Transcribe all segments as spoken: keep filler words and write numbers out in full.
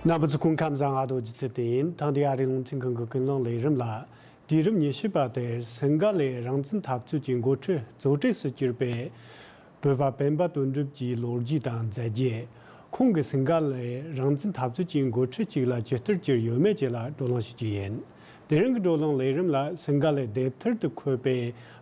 རྣམ་པ་ཚོ་སྐུ་ཁམས་བཟང་། ཨ་རྡོ་རྗེ་ཚེ་བརྟན་ཡིན། ཐེངས་འདིའི་ཨ་རིའི་རླུང་འཕྲིན་ཁང་གི་ཀུན་གླེང་ལས་རིམ་ལ། དུས་རབས་ཉི་ཤུ་པ་དེར་སིང་ག་ལའི་རང་བཙན་འཐབ་རྩོད་ཀྱི་འགོ་ཁྲིད་གཙོ་གྲས་སུ་གྱུར་པའི་བོད་པ་སྤེན་པ་དོན་གྲུབ་ཀྱི་ལོ་རྒྱུས་དང་མཛད་རྗེས། ཁོང་གིས་སིང་ག་ལའི་རང་བཙན་འཐབ་རྩོད་ཀྱི་འགོ་ཁྲིད་ཅིག་ལ་ཇི་ལྟར་གྱུར་ཡོད་མེད་བཅས་ལ་བགྲོ་གླེང་ཞུ་རྒྱུ་ཡིན། དེ་རིང་གི་བགྲོ་གླེང་ལས་རིམ་ལ་སིང་ག་ལའི་དེབ་ཐེར་དུ་འཁོད་པའི་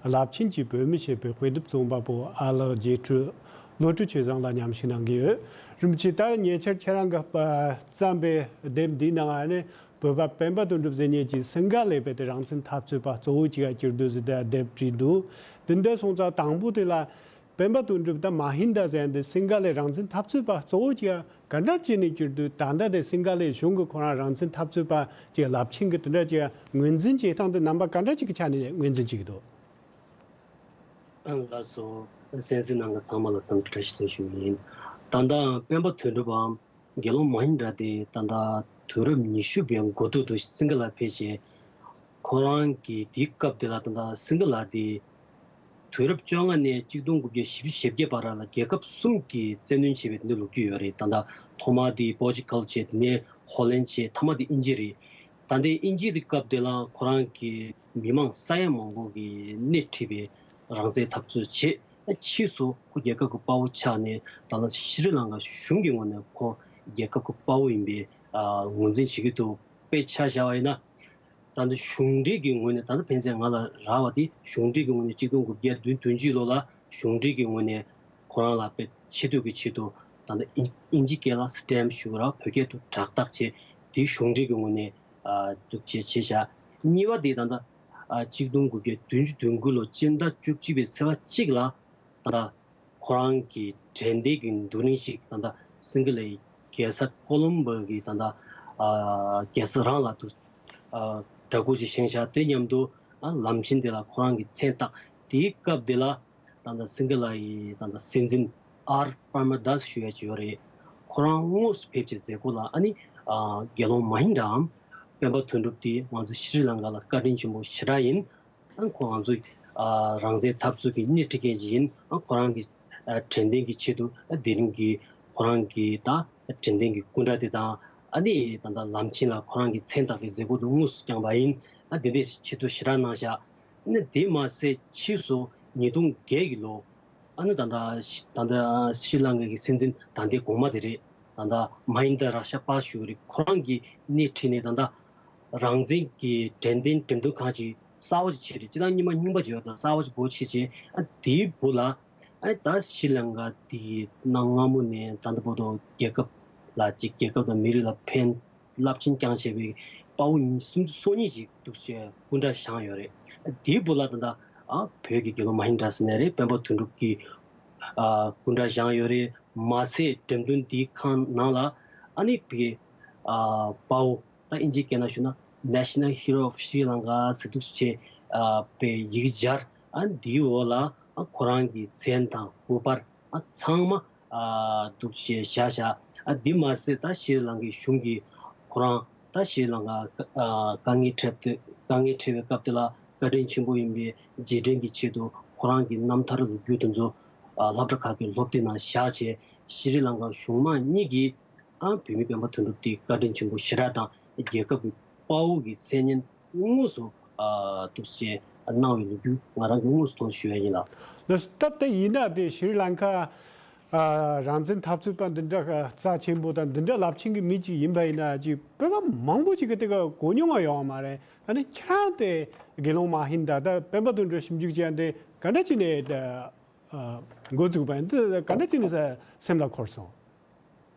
རླབས་ཆེན་གྱི་བོད་མི་ཞེས་པའི་དཔེ་དེབ་རྩོམ་པ་པོ་ཨ་ལགས་རྗེ་སྤྲུལ་བློ་གྲོས་ཆོས་བཟང་ལགས་མཉམ་ཞུགས་གནང་གི་ཡོད། རིན་པོ་ཆེ། ད་ཉེ་ཆར་ཁྱེད་རང་གིས་བརྩམས་པའི་དེབ་འདིའི་ནང་ནས་བོད་པ་སྤེན་པ་དོན་གྲུབ་ཟེར་མཁན་གྱི་སིང་ག་ལའི་བོད་དེ་རང་བཙན་འཐབ་རྩོད་པ་གཙོ་བོ་གཅིག་ག་གྱུར་འདུག་ཟེར་ཏེ་དེབ་བྲིས་འདུག་དེ་འདྲ་སོང་ཙང་དང་པོ་དེ་ལ་སྤེན་པ་དོན་གྲུབ་དང་མ་ཧིན་དཱ་ཟེར་མཁན་དེ་སིང་ག་ལའི་རང་བཙན་འཐབ་རྩོད་པ་གཙོ་བོ་གཅིག་ག་ག་འདྲ་བྱས་ནས་གྱུར་འདུག་ད་ལྟ་དེ་སིང་ག་ལའི་གཞུང་གིས་ཁོ་རང་རང་བཙན་འཐབ་རྩོད་པ་གཅིག་རླབས་ཆེན་གྱི་དེ་འདྲ་གཅིག་ངོས་འཛིན་བྱེད་སྟངས་དེ་རྣམ་པ་ག་འདྲ་གཅིག་གི་ཆ་ནས་ངོས་འཛིན་བྱེད་ཀྱི་འདུག་ལགས་སོ། གསན་གཟིགས་གནང་མཁན་ཚང་མ་ལ་འཚམས་འདྲི་བཀྲ་ཤིས་བདེ་ལེགས་ཞུ་གི་ཡིན། ད་ལྟ་སྤེན་པ་དོན་གྲུབ་བམ་དགེ་སློང་མ་ཧིན་དྲ་དེ་ད་ལྟ་དུས་རབས་ཉི་ཤུ་པའི་འགོ་ཐོག་ཏུ་སིང་ག་ལ་ཕེབས་བྱས། ཁོ་རང་གིས་དེའི་སྐབས་དེ་ལ་ད་ལྟ་སིང་ག་ལ་དེ་དུས་རབས་བཅོ་ལྔ་ནས་གཅིག་སྟོང་དགུ་བརྒྱ་བཞི་བཅུ་ཞེ་བརྒྱད་བར་ལ་རྒྱལ་ཁབ་གསུམ་གྱིས་བཙན་གནོན་བྱས་པའི་དེ་འདྲ་ལོ་རྒྱུས་ཡོད་རེད། ད་ལྟ་ཐོག་མ་དེ་པོར་ཅུ་གལ་བྱས། དེ་ནས་ཧོ་ལན་བྱས། མཐའ་མ་དེ་དབྱིན་ཇི་རེད། ད་ལྟའི་དབྱིན་ཇི་དེ་སྐབས་དེ་ལ་ཁོ་རང་གི་མི་མང་ས་ཡ་མང་པོ་གིས་སྣེ་ཁྲིད་པའི་རང་བཙན་འཐབ་རྩོད་བྱས། ཕྱིས་སུ་ཁོ་རྒྱལ་ཁབ་ཀྱི་དཔའ་བོ་ཆགས་ནས་ད་ལྟ་ཤྲི་ལང་ཀ་གཞུང་གི་ངོས་ནས་ཁོ་རྒྱལ་ཁབ་ཀྱི་དཔའ་བོ་ཡིན་པའི་ཨ་ངོས་འཛིན་བྱེད་ཀྱི་འདུག་དཔེ་ཆ་བཞག་པ་ཡིན་ན། ད་ལྟ་གཞུང་འབྲེལ་གྱི་ངོས་ནས། ད་ལྟ་ཕན་ཚུན་ང་ལ་རག་པ་དེ་གཞུང་འབྲེལ་གྱི་ངོས་ནས་གཅིག་སྟོང་དགུ་བརྒྱ་བདུན་བདུན་ཅུ་ལོ་ལ་གཞུང་འབྲེལ་གྱི་ངོས་ནས་ཁོ་རང་ལ་དཔེ་ཆེ་བསྟོད་ཀྱི་ཆེད་དུ་ད་ལྟ་དབྱིན་དབྱིན་ཇི་སྐད་ལ་སི་ཊེམ་ཞུ་ར། བོད་སྐད་དུ་དྲ་བཏགས་བྱས། དེ་གཞུང་འབྲེལ་གྱི་ངོས་ནས་ཨ་འདུག་བྱས་བྱས་བཞག་གཉིས་པ་དེ་ད་ལྟ་ཨ་གཅིག་སྟོང་དགུ་བརྒྱ་བདུན་ཅུ་དོན་དགུ་ལོ་སྤྱི་ཟླ་བཅུ་གཅིག་པའི་ཚེས་པ་གཅིག་ལ། ད་ལྟ་ཁོ་རང་གི་དྲན་རྟེན་གྱི་རྡོ་རིང་ཞིག་ད་ལྟ་སིང་ག་ལའི་རྒྱལ་ས་ཀོ་ལོམ་བོ་གི་ད་ལྟ་ཨ་རྒྱལ་ས་རང་ལ་འདུག་ཨ་འདྲ་སྐུ་ཞིག་བཞེངས་བཞག་དེ་མཉམ་དུ་ཨ་ལམ་ཆེན་དེ་ལ་ཁོ་རང་གི་མཚན་བཏགས། དེའི་སྐབས་དེ་ལ་ད་ལྟ་སིང་ག་ལ་ཡི་ད་ལྟ་སྲིད་འཛིན་ཨར་པར་མ་དཱས་ཞུ་ཡ་ཅིག་ཡོད་རེད། ཁོ་རང་དངོས་སུ་ཕེབས་བྱས་མཛད་སྒོ་ལ། ཨ་ནི་ཨ་དགེ་སློང་མ་ཧིན་དྲའམ་སྤེན་པ་དོན་གྲུབ་དེ་ང་ཚོ་ཤྲི་ལང་ཀ་ལ་བཀའ་དྲིན་ཆེན་པོ་ཞེ་དྲག་ཡིན། ཨ་ཁོ་ང་ཚོ་ཨ་རང་བཙན་འཐབ་རྩོད་ཀྱི་སྣེ་ཁྲིད་མཁན་ཅིག་ཡིན། ཨ་ཁོ་རང་གི་ཨ་དྲན་རྟེན་གྱི་ཆེད་དུ། ཨ་དེ་རིང་གི་ཁོ་རང་གི་ད་དྲན་རྟེན་གྱི་སྐུ་འདྲ་དེ་དང་། ཨ་ནི་ད་ལྟ་ལམ་ཆེན་ལ་ཁོ་རང་གི་མཚན་བཏགས་པའི་མཛད་སྒོ་དེ་དངོས་སུ་བསྐྱངས་པ་ཡིན། ཨ་དེ་འདྲའི་ཆེད་དུ་ཞེ་དྲག་གནང་བཞག་ཨ་ནི་དེ་མ་ཟད་ཕྱིས་སུ་ཉིས་སྟོང་བརྒྱད་ཀྱི་ལོ། ཨ་ནི་ད་ལྟ་ཤི་ད་ལྟ་ཤྲི་ལང་ཀ་གི་སྲིད་འཛིན་ད་ལྟའི་གོང་མ་དེ་རེད། ད་ལྟ་མ་ཧིན་ད་ར་ཤ་པ་ཞུ་གི་རེད། ཁོ་རང་གིས་སྣེ་ཁྲིད་ནས་ད་ལྟ་རང་བཙན་གྱི་དྲན་རྟེན་འགྲེམས་སྟོན་ཁང་ཅིག་གསར་པ་ཅིག་ཕྱེ་རེད། སྤྱིར་བཏང་རྙིང་པ་རྙིང་པ་ཅིག་ཡོད་ད། གསར་པ་ཅིག་སྒོ་ཕྱེ་བྱས། ཨ་དེའི་སྦུག་ལ་ཨ་ད་ཤྲི་ལང་ཀ་དེ་གི་གནའ་སྔ་མོ་ནས་ད་ལྟ་བར་དུ་རྒྱལ་ཁབ་ལ་ཅིག་རྒྱལ་ཁབ་དང་མི་རིགས་ལ་ཕན་རླབས་ཆེན་བསྐྱངས་བྱས་པའི་དཔའ་བོ་སུམ་ཅུ་སོ་གཉིས་ཅིག་འདུག་བྱས་སྐུ་འདྲ་བཞེངས་ཡོད་རེད། དེའི་སྦུག་ལ་ད་ལྟ་ཨ་བོད་ཀྱི་དགེ་སློང་མ་ཧིན་དྲ་ཟེར་ནའི་རེད། སྤེན་པ་དོན་གྲུབ་ཀྱི་ཨ་སྐུ་འདྲ་བཞེངས་ཡོད་རེད། མ་ཟད་འགྲེམས་སྟོན་དེའི་ཁང་ནང་ལ་ཨ་ནི་བོད་ཀྱི་ཨ་དཔའ་བོ། ད་དབྱིན་ཇིའི་སྐད་ནང་ཞུས་ན་National Hero of Sri Lanka ཟེར་འདུག་བྱས་ཨ་པའི་ཡི་གེ་སྦྱར། ཨ་འདིའི་འོག་ལ་ཨ་ཁོ་རང་གི་མཚན་དང་སྐུ་པར་ཨ་ཚང་མ་ཨ་འདུག་བྱས་བཞག་བཞག་ཨ་འདི་མ་ཟད་ད་ཤྲི་ལང་ཀའི་གཞུང་གིས་ཁོ་རང་ད་ཤྲི་ལང་ཀ་ཨ་དཀའ་ངལ་འཕྲད་དུས། དཀའ་ངལ་འཕྲད་པའི་སྐབས་དེ་ལ་བཀའ་དྲིན་ཆེན་པོ་ཡིན་པའི་རྗེས་དྲན་གྱི་ཆེད་དུ་ཁོ་རང་གི་རྣམ་ཐར་ལོ་རྒྱུས་དེ་ཚོ་ཨ་སློབ་གྲྭ་ཁག་གི་སློབ་དེབ་ནང་བཞག་བྱས། ཤྲི་ལང་ཀ་གཞུང་མང་གཉིས་ཀྱིས་ཨ་བོད་མི་སྤེན་པ་དོན་གྲུབ་དེ་བཀའ་དྲིན་ཆེན་པོ་ཞེ་དྲག་དང་རྒྱལ་ཁབ་ཀྱི་དཔའ་བོ་གི་མཚན་སྙན་དངོས་སུ་ཨ་འདུག་སེ་གནང་བའི་ལོ་རྒྱུས་ང་རང་གིས་དངོས་སུ་མཐོང་ཞུ་ཡ་ཡིན་ལགས། ལགས་སོ། སྟབས་དེ་ཡིན་ན་དེ་ཤྲི་ལང་ཀ་ཨ་རང་བཙན་འཐབ་རྩོད་པ་འདི་འདྲ་རྩ་ཆེན་པོ་དང་འདི་འདྲ་རླབས་ཆེན་གྱི་མི་གཅིག་ཡིན་པ་ཡིན་ན་ཅིག་བོད་པ་མང་པོ་ཅིག་གིས་དེ་ག་གོ་མྱོང་བ་ཡོད་མ་རེད། ཨ་ནི་ཁྱེད་རང་དེ་དགེ་སློང་མ་ཧིན་དྲ་དང་སྤེན་པ་དོན་གྲུབ་ཞིབ་འཇུག་བྱས་ཏེ་ག་འདྲ་བྱས་ནས་ཨ་འགོ་བཙུགས་པ་ཡིན། དེ་ག་འདྲ་བྱས་ནས་སེམས་ལ་འཁོར་སོང་།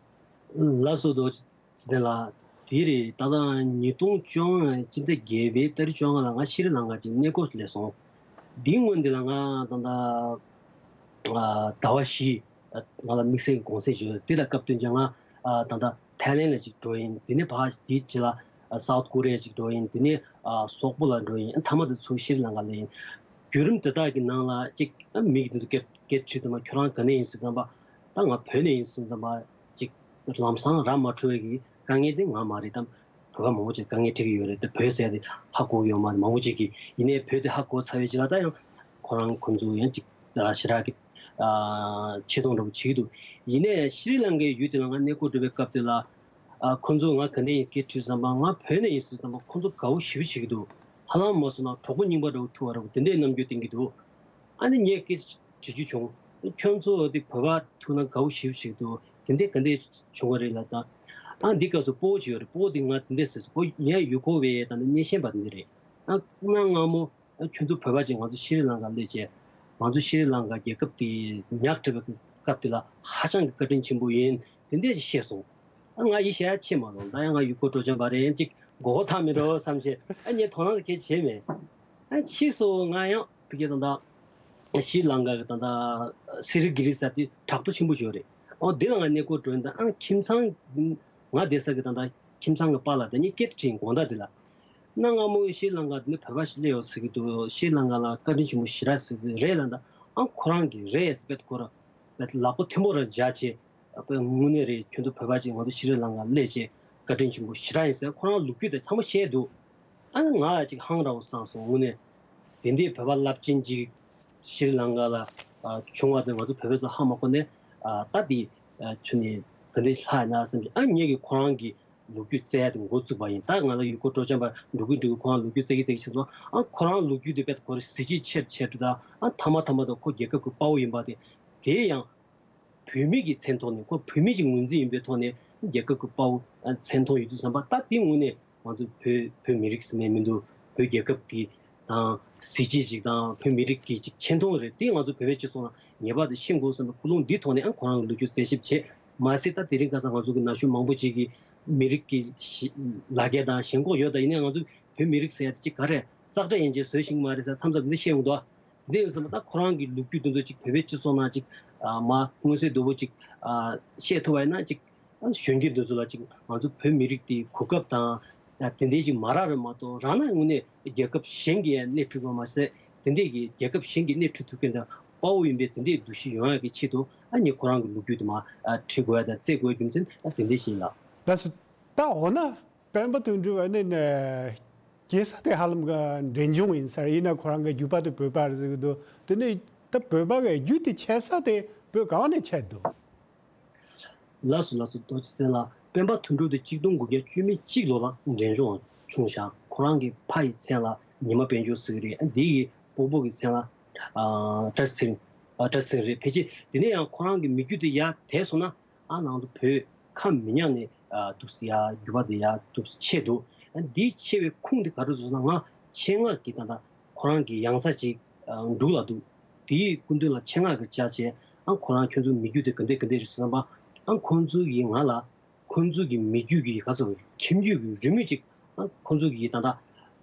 ལགས་སོ། རྡོ་རྗེ་ལགས། དེ་རེད། ད་ལྟ་ཉིས་སྟོང་བཅོ་ལྔ་སྤྱི་ཟླ་བརྒྱད་པའི་ཏ་རིག་བཅོ་ལྔ་ལ་ང་ཤྲི་ལང་ཀ་ཅིག་གནས་སྐོར་སླེབས་སོང་། འདིའི་སྔོན་དེ་ལ་ང་ད་ལྟ་ཨ་ཟླ་བ་བཞི་ང་ལ་དམིགས་བསལ་གྱི་གུང་སེང་ཞིག་ཡོད། དེ་དང་སྐབས་བསྟུན་ཀྱང་ང་ཨ་ད་ལྟ་ཐའི་ལེན་ལ་ཅིག་འགྲོ་ཡིན། དེ་ནས་ཕར་དེའི་རྗེས་ལ་ཨ་སའུ་ཐ་ཀོ་རི་ཡ་ཅིག་འགྲོ་ཡིན། དེ་ནས་ཨ་སོག་པོ་ལ་འགྲོ་ཡིན། མཐའ་མ་དེ་ཚུར་ཤྲི་ལང་ཀ་སླེབས་ཡིན། བརྒྱུད་རིམ་དེ་དག་གི་ནང་ལ་ཅིག་ཨ་མི་གིས་དེ་ཚོ་སྐད་སྐད་དྲིས་དུས་མ་ཁྱོད་རང་ག་ནས་ཡིན་ཟེར་དུས་ཙམ་པ། ད་ང་བོད་ནས་ཡིན་ཟེར་དུས་ཙམ་པ་ཅིག་ལམ་སང་ར་མ་འཕྲོད་པའི་གི་དཀའ་ངལ་དེ་ང་མ་རེད་དམ། བོད་པ་མང་པོ་ཅིག་དཀའ་ངལ་འཕྲད་ཀྱི་ཡོད་རེད་དེ། བོད་ཟེར་དེ་ཧ་གོ་གི་ཡོད་མ་རེད་མང་པོ་ཅིག་གིས། ཡིན་ནའི་བོད་དེ་ཧ་གོ་ཚར་བའི་རྗེས་ལ་ད་ཡང་ཁོ་རང་ཁོ་ཚོ་ཡང་ཅིག་ཞེ་དྲག་གི་ཆེ་མཐོང་འདྲ་པོ་བྱེད་ཀྱི་འདུག་ཡིན་ནའི་ཤྲི་ལང་ཀའི་ཡུལ་དེ་ལ་ང་གནས་སྐོར་འགྲོ་བའི་སྐབས་དེ་ལ་ ཨ་ཁོང་ཚོ་ང་ག་ནས་ཡིན་སྐད་དྲིས་བསམ་པ། ང་བོད་ནས་ཡིན་ཟེར་བསམ་པ། ཁོང་ཚོ་དགའ་བོ་ཞེ་པོ་བྱེད་ཀྱི་འདུག་ཧ་ལམ་མ་སོང་ན་གྲོགས་པོ་རྙིང་པ་འདྲ་བོ་ཐུག་པ་འདྲ་བོ་དེ་འདྲའི་རྣམ་འགྱུར་བསྟན་གྱི་འདུག་ཨ་ནི་ངས་སྐད་དྲི་རྒྱུ་བྱུང་། ཁྱོད་ཚོ་དེ་བོད་པ་ཐུག་ན་དགའ་བོ་ཞེ་པོ་བྱེད་ཀྱི་འདུག་དེ་འདྲའི་ག་འདྲ་བྱུང་བ་རེད་ལབ་དང་། ཨ་འདི་སྐབས་སུ་སྤོ་བོ་ཅིག་ཡོད་རེད། སྤོ་བོ་དེ་ང་དེ་འདྲ་ཟེར་སོང་། ཁོ་ངའི་ཡུལ་སྐོར་བའི་དང་གནས་ཤན་པ་དེ་འདྲ་རེད། ཨ་གནའ་སྔ་མོ་ཨ་ཁྱོད་ཚོ་བོད་པ་ཅིག་ང་ཚོ་ཤྲི་ལང་ཀར་སླེབས་བྱས། ང་ཚོ་ཤྲི་ལང་ཀ་རྒྱལ་ཁབ་དེ་ཉག་ཕྲ་བའི་སྐབས་དེ་ལ་ཧ་ཅང་གི་བཀའ་དྲིན་ཆེན་པོ་ཡིན། དེ་འདྲ་ཞིག་བཤད་སོང་། ཨ་ང་ཡིད་ཆེས་ཡ་ཆེ་མ་ལོང་། ད་ཡང་ང་ཡུལ་སྐོར་སྤྲོ་འཆམ་པ་རེད། ཅིག་མགོ་སྐོར་ཐག་མི་འགྲོ་བསམ་བྱས། ཨ་ངས་དོ་སྣང་དེ་གས་བྱས་མེད། ཨ་ཕྱིས་སུ་ང་ཡང་ཕ་གི་ད་ལྟ་ཤྲི་ལང་ཀ་གི་ད་ལྟ་སི་ལི་གུ་རི་ཟེར་དེ་བྲག་རྡོ་ཆེན་པོ་ཞིག་ཡོད་རེད། ཨོ་དེ་ལ་ང་གནས་སྐོར་འགྲོ་ཡིན། ད་ཨ་ཁྱིམ་ཚང་ང་བསྡད་ས་གི་ད་ལྟ་ཁྱིམ་ཚང་གི་པཱ་ལགས་དེ་གཉིས་སྐད་དྲིས། དགོང་དག་དེ་ལ། གནའ་སྔ་མོ་ཤྲི་ལང་ཀ་དེ་ནས་བོད་པ་ཞིག་སླེབས་ཡོད་ཟེར་གྱི་འདུག་ཤྲི་ལང་ཀ་ལ་བཀའ་དྲིན་ཆེན་པོ་ཞེ་དྲག་ཟེར་གྱི་རེད་ལབ་ན། ཨ་ཁོ་རང་གིས་རེད་ཟེར་བས། ཁོ་རང་ལག་པ་མཐོན་པོ་རང་སྦྱར་བྱས། དངོས་གནས་རེད། ཁྱོད་ཚོ་བོད་པ་ཅིག་ང་ཚོ་ཤྲི་ལང་ཀ་སླེབས་བྱས་བཀའ་དྲིན་ཆེན་པོ་ཞེ་དྲག་ཡིན་ཟེར། ཁོ་རང་ལོ་རྒྱུས་དེ་ཚང་མ་བཤད་འདུག་ཨ་ནི་ང་ཅིག་ཧང་ར་བོ་སངས་སོང་། དངོས་གནས་དེ་འདྲའི་བོད་པ་རླབས་ཆེན་ཅིག་ཤྲི་ལང་ཀ་ལ་ཨ་བྱུང་བ་དེ་ང་ཚོ་བོད་པ་ཚོ་ཧ་མ་གོ་ནས། ཨ་ད་དེ་ཨ་ཁྱོད་ནི་ག་འདྲ་ལྷག་ཡིན་ན་བསམ་གྱི། ཨ་ངེད་ཀྱིས་ཁོ་རང་གི་ལོ་རྒྱུས་བཙལ་ཡ་དེ་འགོ་བཙུགས་པ་ཡིན། ད་ང་ལ་ཡུལ་སྐོར་སྤྲོ་འཆམ་པ་འགྲོ་གི་འགྲོ་གི་ཁོ་རང་ལོ་རྒྱུས་བཙལ་གྱི་བཙལ་གྱི་ཕྱིན་སོང་། ཨ་ཁོ་རང་ལོ་རྒྱུས་དེ་དཔེ་ཁོ་རང་གཟི་བརྗིད་ཆེར་ཆེར་དུ། ད་ཨ་མཐའ་མ་མཐའ་མ་དུ་ཁོ་རྒྱལ་ཁབ་ཀྱི་དཔའ་བོ་ཡིན་པ་དེ། དེ་ཡང་བོད་མི་གི་མཚན་ཐོག་ནས། ཁོ་བོད་མི་ཞིག་ངོས་འཛིན་ཡིན་པའི་ཐོག་ནས་རྒྱལ་ཁབ་ཀྱི་དཔའ་བོ་མཚན་མཐོང་ཡོད་དུས་ཙམ་པ། ད་དེ་དངོས་གནས་ང་ཚོ་བོད་བོད་མི་རིགས་ཟེར་ནས་མི་འདུག་བོད་རྒྱལ་ཁབ་ཀྱི་དང་གཟི་བརྗིད་ཅིག་དང་བོད་མི་རིགས་ཀྱི་ཅིག་ཆེ་མཐོང་རེད། དེ་ང་ཚོ་བོད་པའི་སྤྱི་ཚོགས་ནང་ངེས་པར་དུ་ཤེས་དགོས་བསམ་པའི་ཀུན་སློང་འདིའི་ཐོག་ནས། ཨ་ཁོ་རང་གི་ལོ་རྒྱུས་འཚོལ་ཞིབ་བྱས། མ་ཟད་ད་དེ་རིང་ཁ་སང་ང་ཚོ་གི་ན་གཞོན་མང་པོ་ཅིག་གིས་མི་རིགས་ཀྱི་ལ་རྒྱ་དང་ཞེན་ཁོག་ཡོད། ད་ཡིན་ནའི་ང་ཚོ་བོད་མི་རིགས་ཟེར་ཡ་དེ་ཅིག་ག་རེ་ཙག་སྒྲ་ཡན་ཆད་བཟོས་ཤིང་མ་རེད་ཟེར། མཚམས་མཚམས་འདི་བཤད་ཡོང་འདུག་དེ་ཡིན་ཙང་ད་ཁོ་རང་གི་ལོ་རྒྱུས་དེ་ཚོ་ཅིག་བོད་པའི་སྤྱི་ཚོགས་ནང་ཅིག་ཨ་མ་མངོན་གསལ་དོད་པོ་ཅིག་ཨ་བཤད་ཐུབ་པ་ཡིན་ན། ཅིག་ཨ་གཞོན་སྐྱེས་དེ་ཚོ་ལ་ཅིག་ང་ཚོ་བོད་མི་རིགས་དེའི་གོ་སྐབས་དང་ཨ་དེ་འདྲའི་ཅིག་མ་རག་རེད་མ་གཏོགས། རག་ན་དངོས་གནས་རྒྱལ་ཁབ་གཞན་གྱི་སྣེ་ཁྲིད་དགོས་མ་ཟད། དེ་འདྲའི་གི་རྒྱལ་ཁབ་གཞན་གྱི་སྣེ་ཁྲིད་ཐུབ་མཁན་དང་དཔའ་བོ་ཡིན་པའི་དེ་འདྲའི་འདུ་ཤེས་ཡོང་ཡག་གི་ཆེད་དུ། ཨ་ནི་ཁོ་རང་གི་ལོ་རྒྱུས་དེ་མར་ཨ་འབྲི་དགོས་ཡ་དང་བཙལ་དགོས་ཡ་རྒྱུ་མཚན་ཨ་དེ་འདྲ་ཞིག་ཡིན་ལགས། ལགས་སོ། ད་འོ་ན་སྤེན་པ་དོན་གྲུབ་ཨ་ནི་ནས་སྐྱེས་ས་དེ་ཧ་ལམ་ག་འབྲས་ལྗོངས་ཡིན་ས་རེད། ཡིན་ན་ཁོ་རང་གི་རྒྱུད་པ་དེ་བོད་པ་རེད་ཟེར་གི་འདུག་དེ་ནས་ད་བོད་པ་གི་རྒྱུད་དེ་ཆད་ས་དེ་བོད་ག་བ་ནས་ཆད་འདུག་ལགས་སོ་ལགས་སོ། རྡོ་རྗེ་སེང་ལགས། སྤེན་པ་དོན་གྲུབ་དེ་གཅིག་སྟོང་དགུ་བརྒྱ་བཅུ་མེད་གཅིག་ལོ་ལ་འབྲས་ལྗོངས་ལ་བྱུང་ཤག་ཁོ་རང་གི་ཕ་ཡི་མཚན་ལ་ཉི་མ་དཔལ་འབྱོར་ཟེར་གི་རེད། ཨ་འདི་ཡི་སྤོ་བོ་གི་མཚན་ལ་ཨ་བཀྲ་ཤིས་ཚེ་རིང་། ཨ་བཀྲ་ཤིས་ཚེ་རིང་རེད། ཕལ་ཆེར་དེ་ནས་ཡང་ཁོ་རང་གི་མི་རྒྱུད་དེ་ཡར་དེད་སོང་ན། ཨ་ནང་དུ་བོད་ཁ་མི་ཉན་ནས་ཨ་འདུག་སེ་ཡར་རྒྱུད་པ་དེ་ཡར་འདུག་སེ་ཆད་འདུག་ཨ་འདི་ཆད་པའི་ཁུངས་དེ་ག་རེ་འདུག་ཟེར་ན། ང་ཆེད་མངགས་ཀྱིས་ད་ལྟ་ཁོ་རང་གི་ཡང་ཚ་ཅིག་ཨ་འབྲུག་ལ་འདུག་དེའི་སྐུ་མདུན་ལ་ཆེད་མངགས་ཀྱིས་བཅར་བྱས། ཨ་ཁོ་རང་ཁྱོད་ཚོའི་མི་རྒྱུད་དེ་ག་འདྲས་ག་འདྲས་རེད་ཟེར་བསམ་པ། ཨ་ཁོང་ཚོ་གིས་ང་ལ། ཁོང་ཚོ་གི་མི་རྒྱུད་ཀྱི་ག་ཚོད་ཁྱིམ་རྒྱུད་ཀྱི་རེའུ་མིག་ཅིག་ཨ་ཁོང་ཚོ་གི་ད་ལྟ་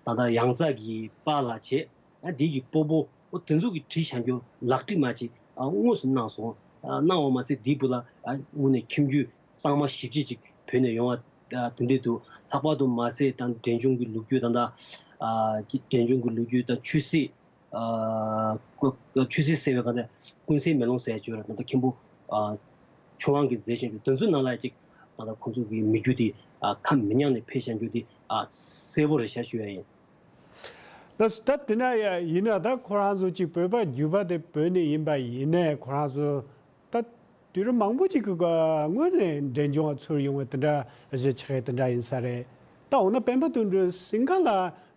ད་ལྟ་ཡང་རྩ་གི་པཱ་ལགས་བྱས། ཨ་འདི་གི་སྤོ་བོ་ཨོ་དེ་ཚོ་གི་བྲིས་བཞག་རྒྱུ་ལག་བྲིས་མ་ཅིག་ཨ་དངོས་སུ་གནང་སོང་། ཨ་གནང་བ་མ་ཟད་དེའི་བུ་ལ་ཨ་དངོས་གནས་ཁྱིམ་རྒྱུད་གཙང་མ་ཞེ་པོ་ཅིག་བོད་ནས་ཡོང་བ་ཨ་དེ་འདྲས་འདུག་ལྷག་པར་དུ་མ་ཟད་ད་འབྲས་ལྗོངས་ཀྱི་ལོ་རྒྱུས་ད་ལྟ་ཨ་འབྲས་ལྗོངས་ཀྱི་ལོ་རྒྱུས་དང་ཆོས་སྲིད། ཨ་ཀོ་ཆོས་སྲིད་ཟེར་བའི་སྒང་ནས་ཀུན་གསལ་མེ་ལོང་ཟེར་ཡ་ཅིག་ཡོད་རེད། ད་ལྟ་མཁན་པོ་ཨ་ཆོས་དབང་གིས་མཛད་བཞིན་པའི་དེ་ཚོའི་ནང་ལ་ཅིག་ད་ལྟ་ཁོང་ཚོ་གི་མི་རྒྱུད་དེ་ཨ་ཁ་མི་ཉན་ནས་ཕེབས་བཞག་རྒྱུ་དེ་ཨ་གསལ་པོ་རེད་ཤག་ཞུ་ཡ་ཡིན། ད་ད་དེ་ན་ཡ་ཡིན་ན། ད་ཁོ་རང་ཚོ་ཅིག་བོད་པ་རྒྱུད་པ་དེ་བོད་ནས་ཡིན་པ་ཡིན་ནའི། ཁོ་རང་ཚོ་ད་དུས་རབས་མང་པོ་ཅིག་གི་སྔོན་ནས་འབྲས་ལྗོངས་ལ་ཚུར་ཡོང་བའི་དེ་འདྲ་གཞིས་ཆགས་དེ་འདྲ་ཡིན་ས་རེད། ད་འོ་ན་སྤེན་པ་དོན་གྲུབ་སིང་ག་ལ་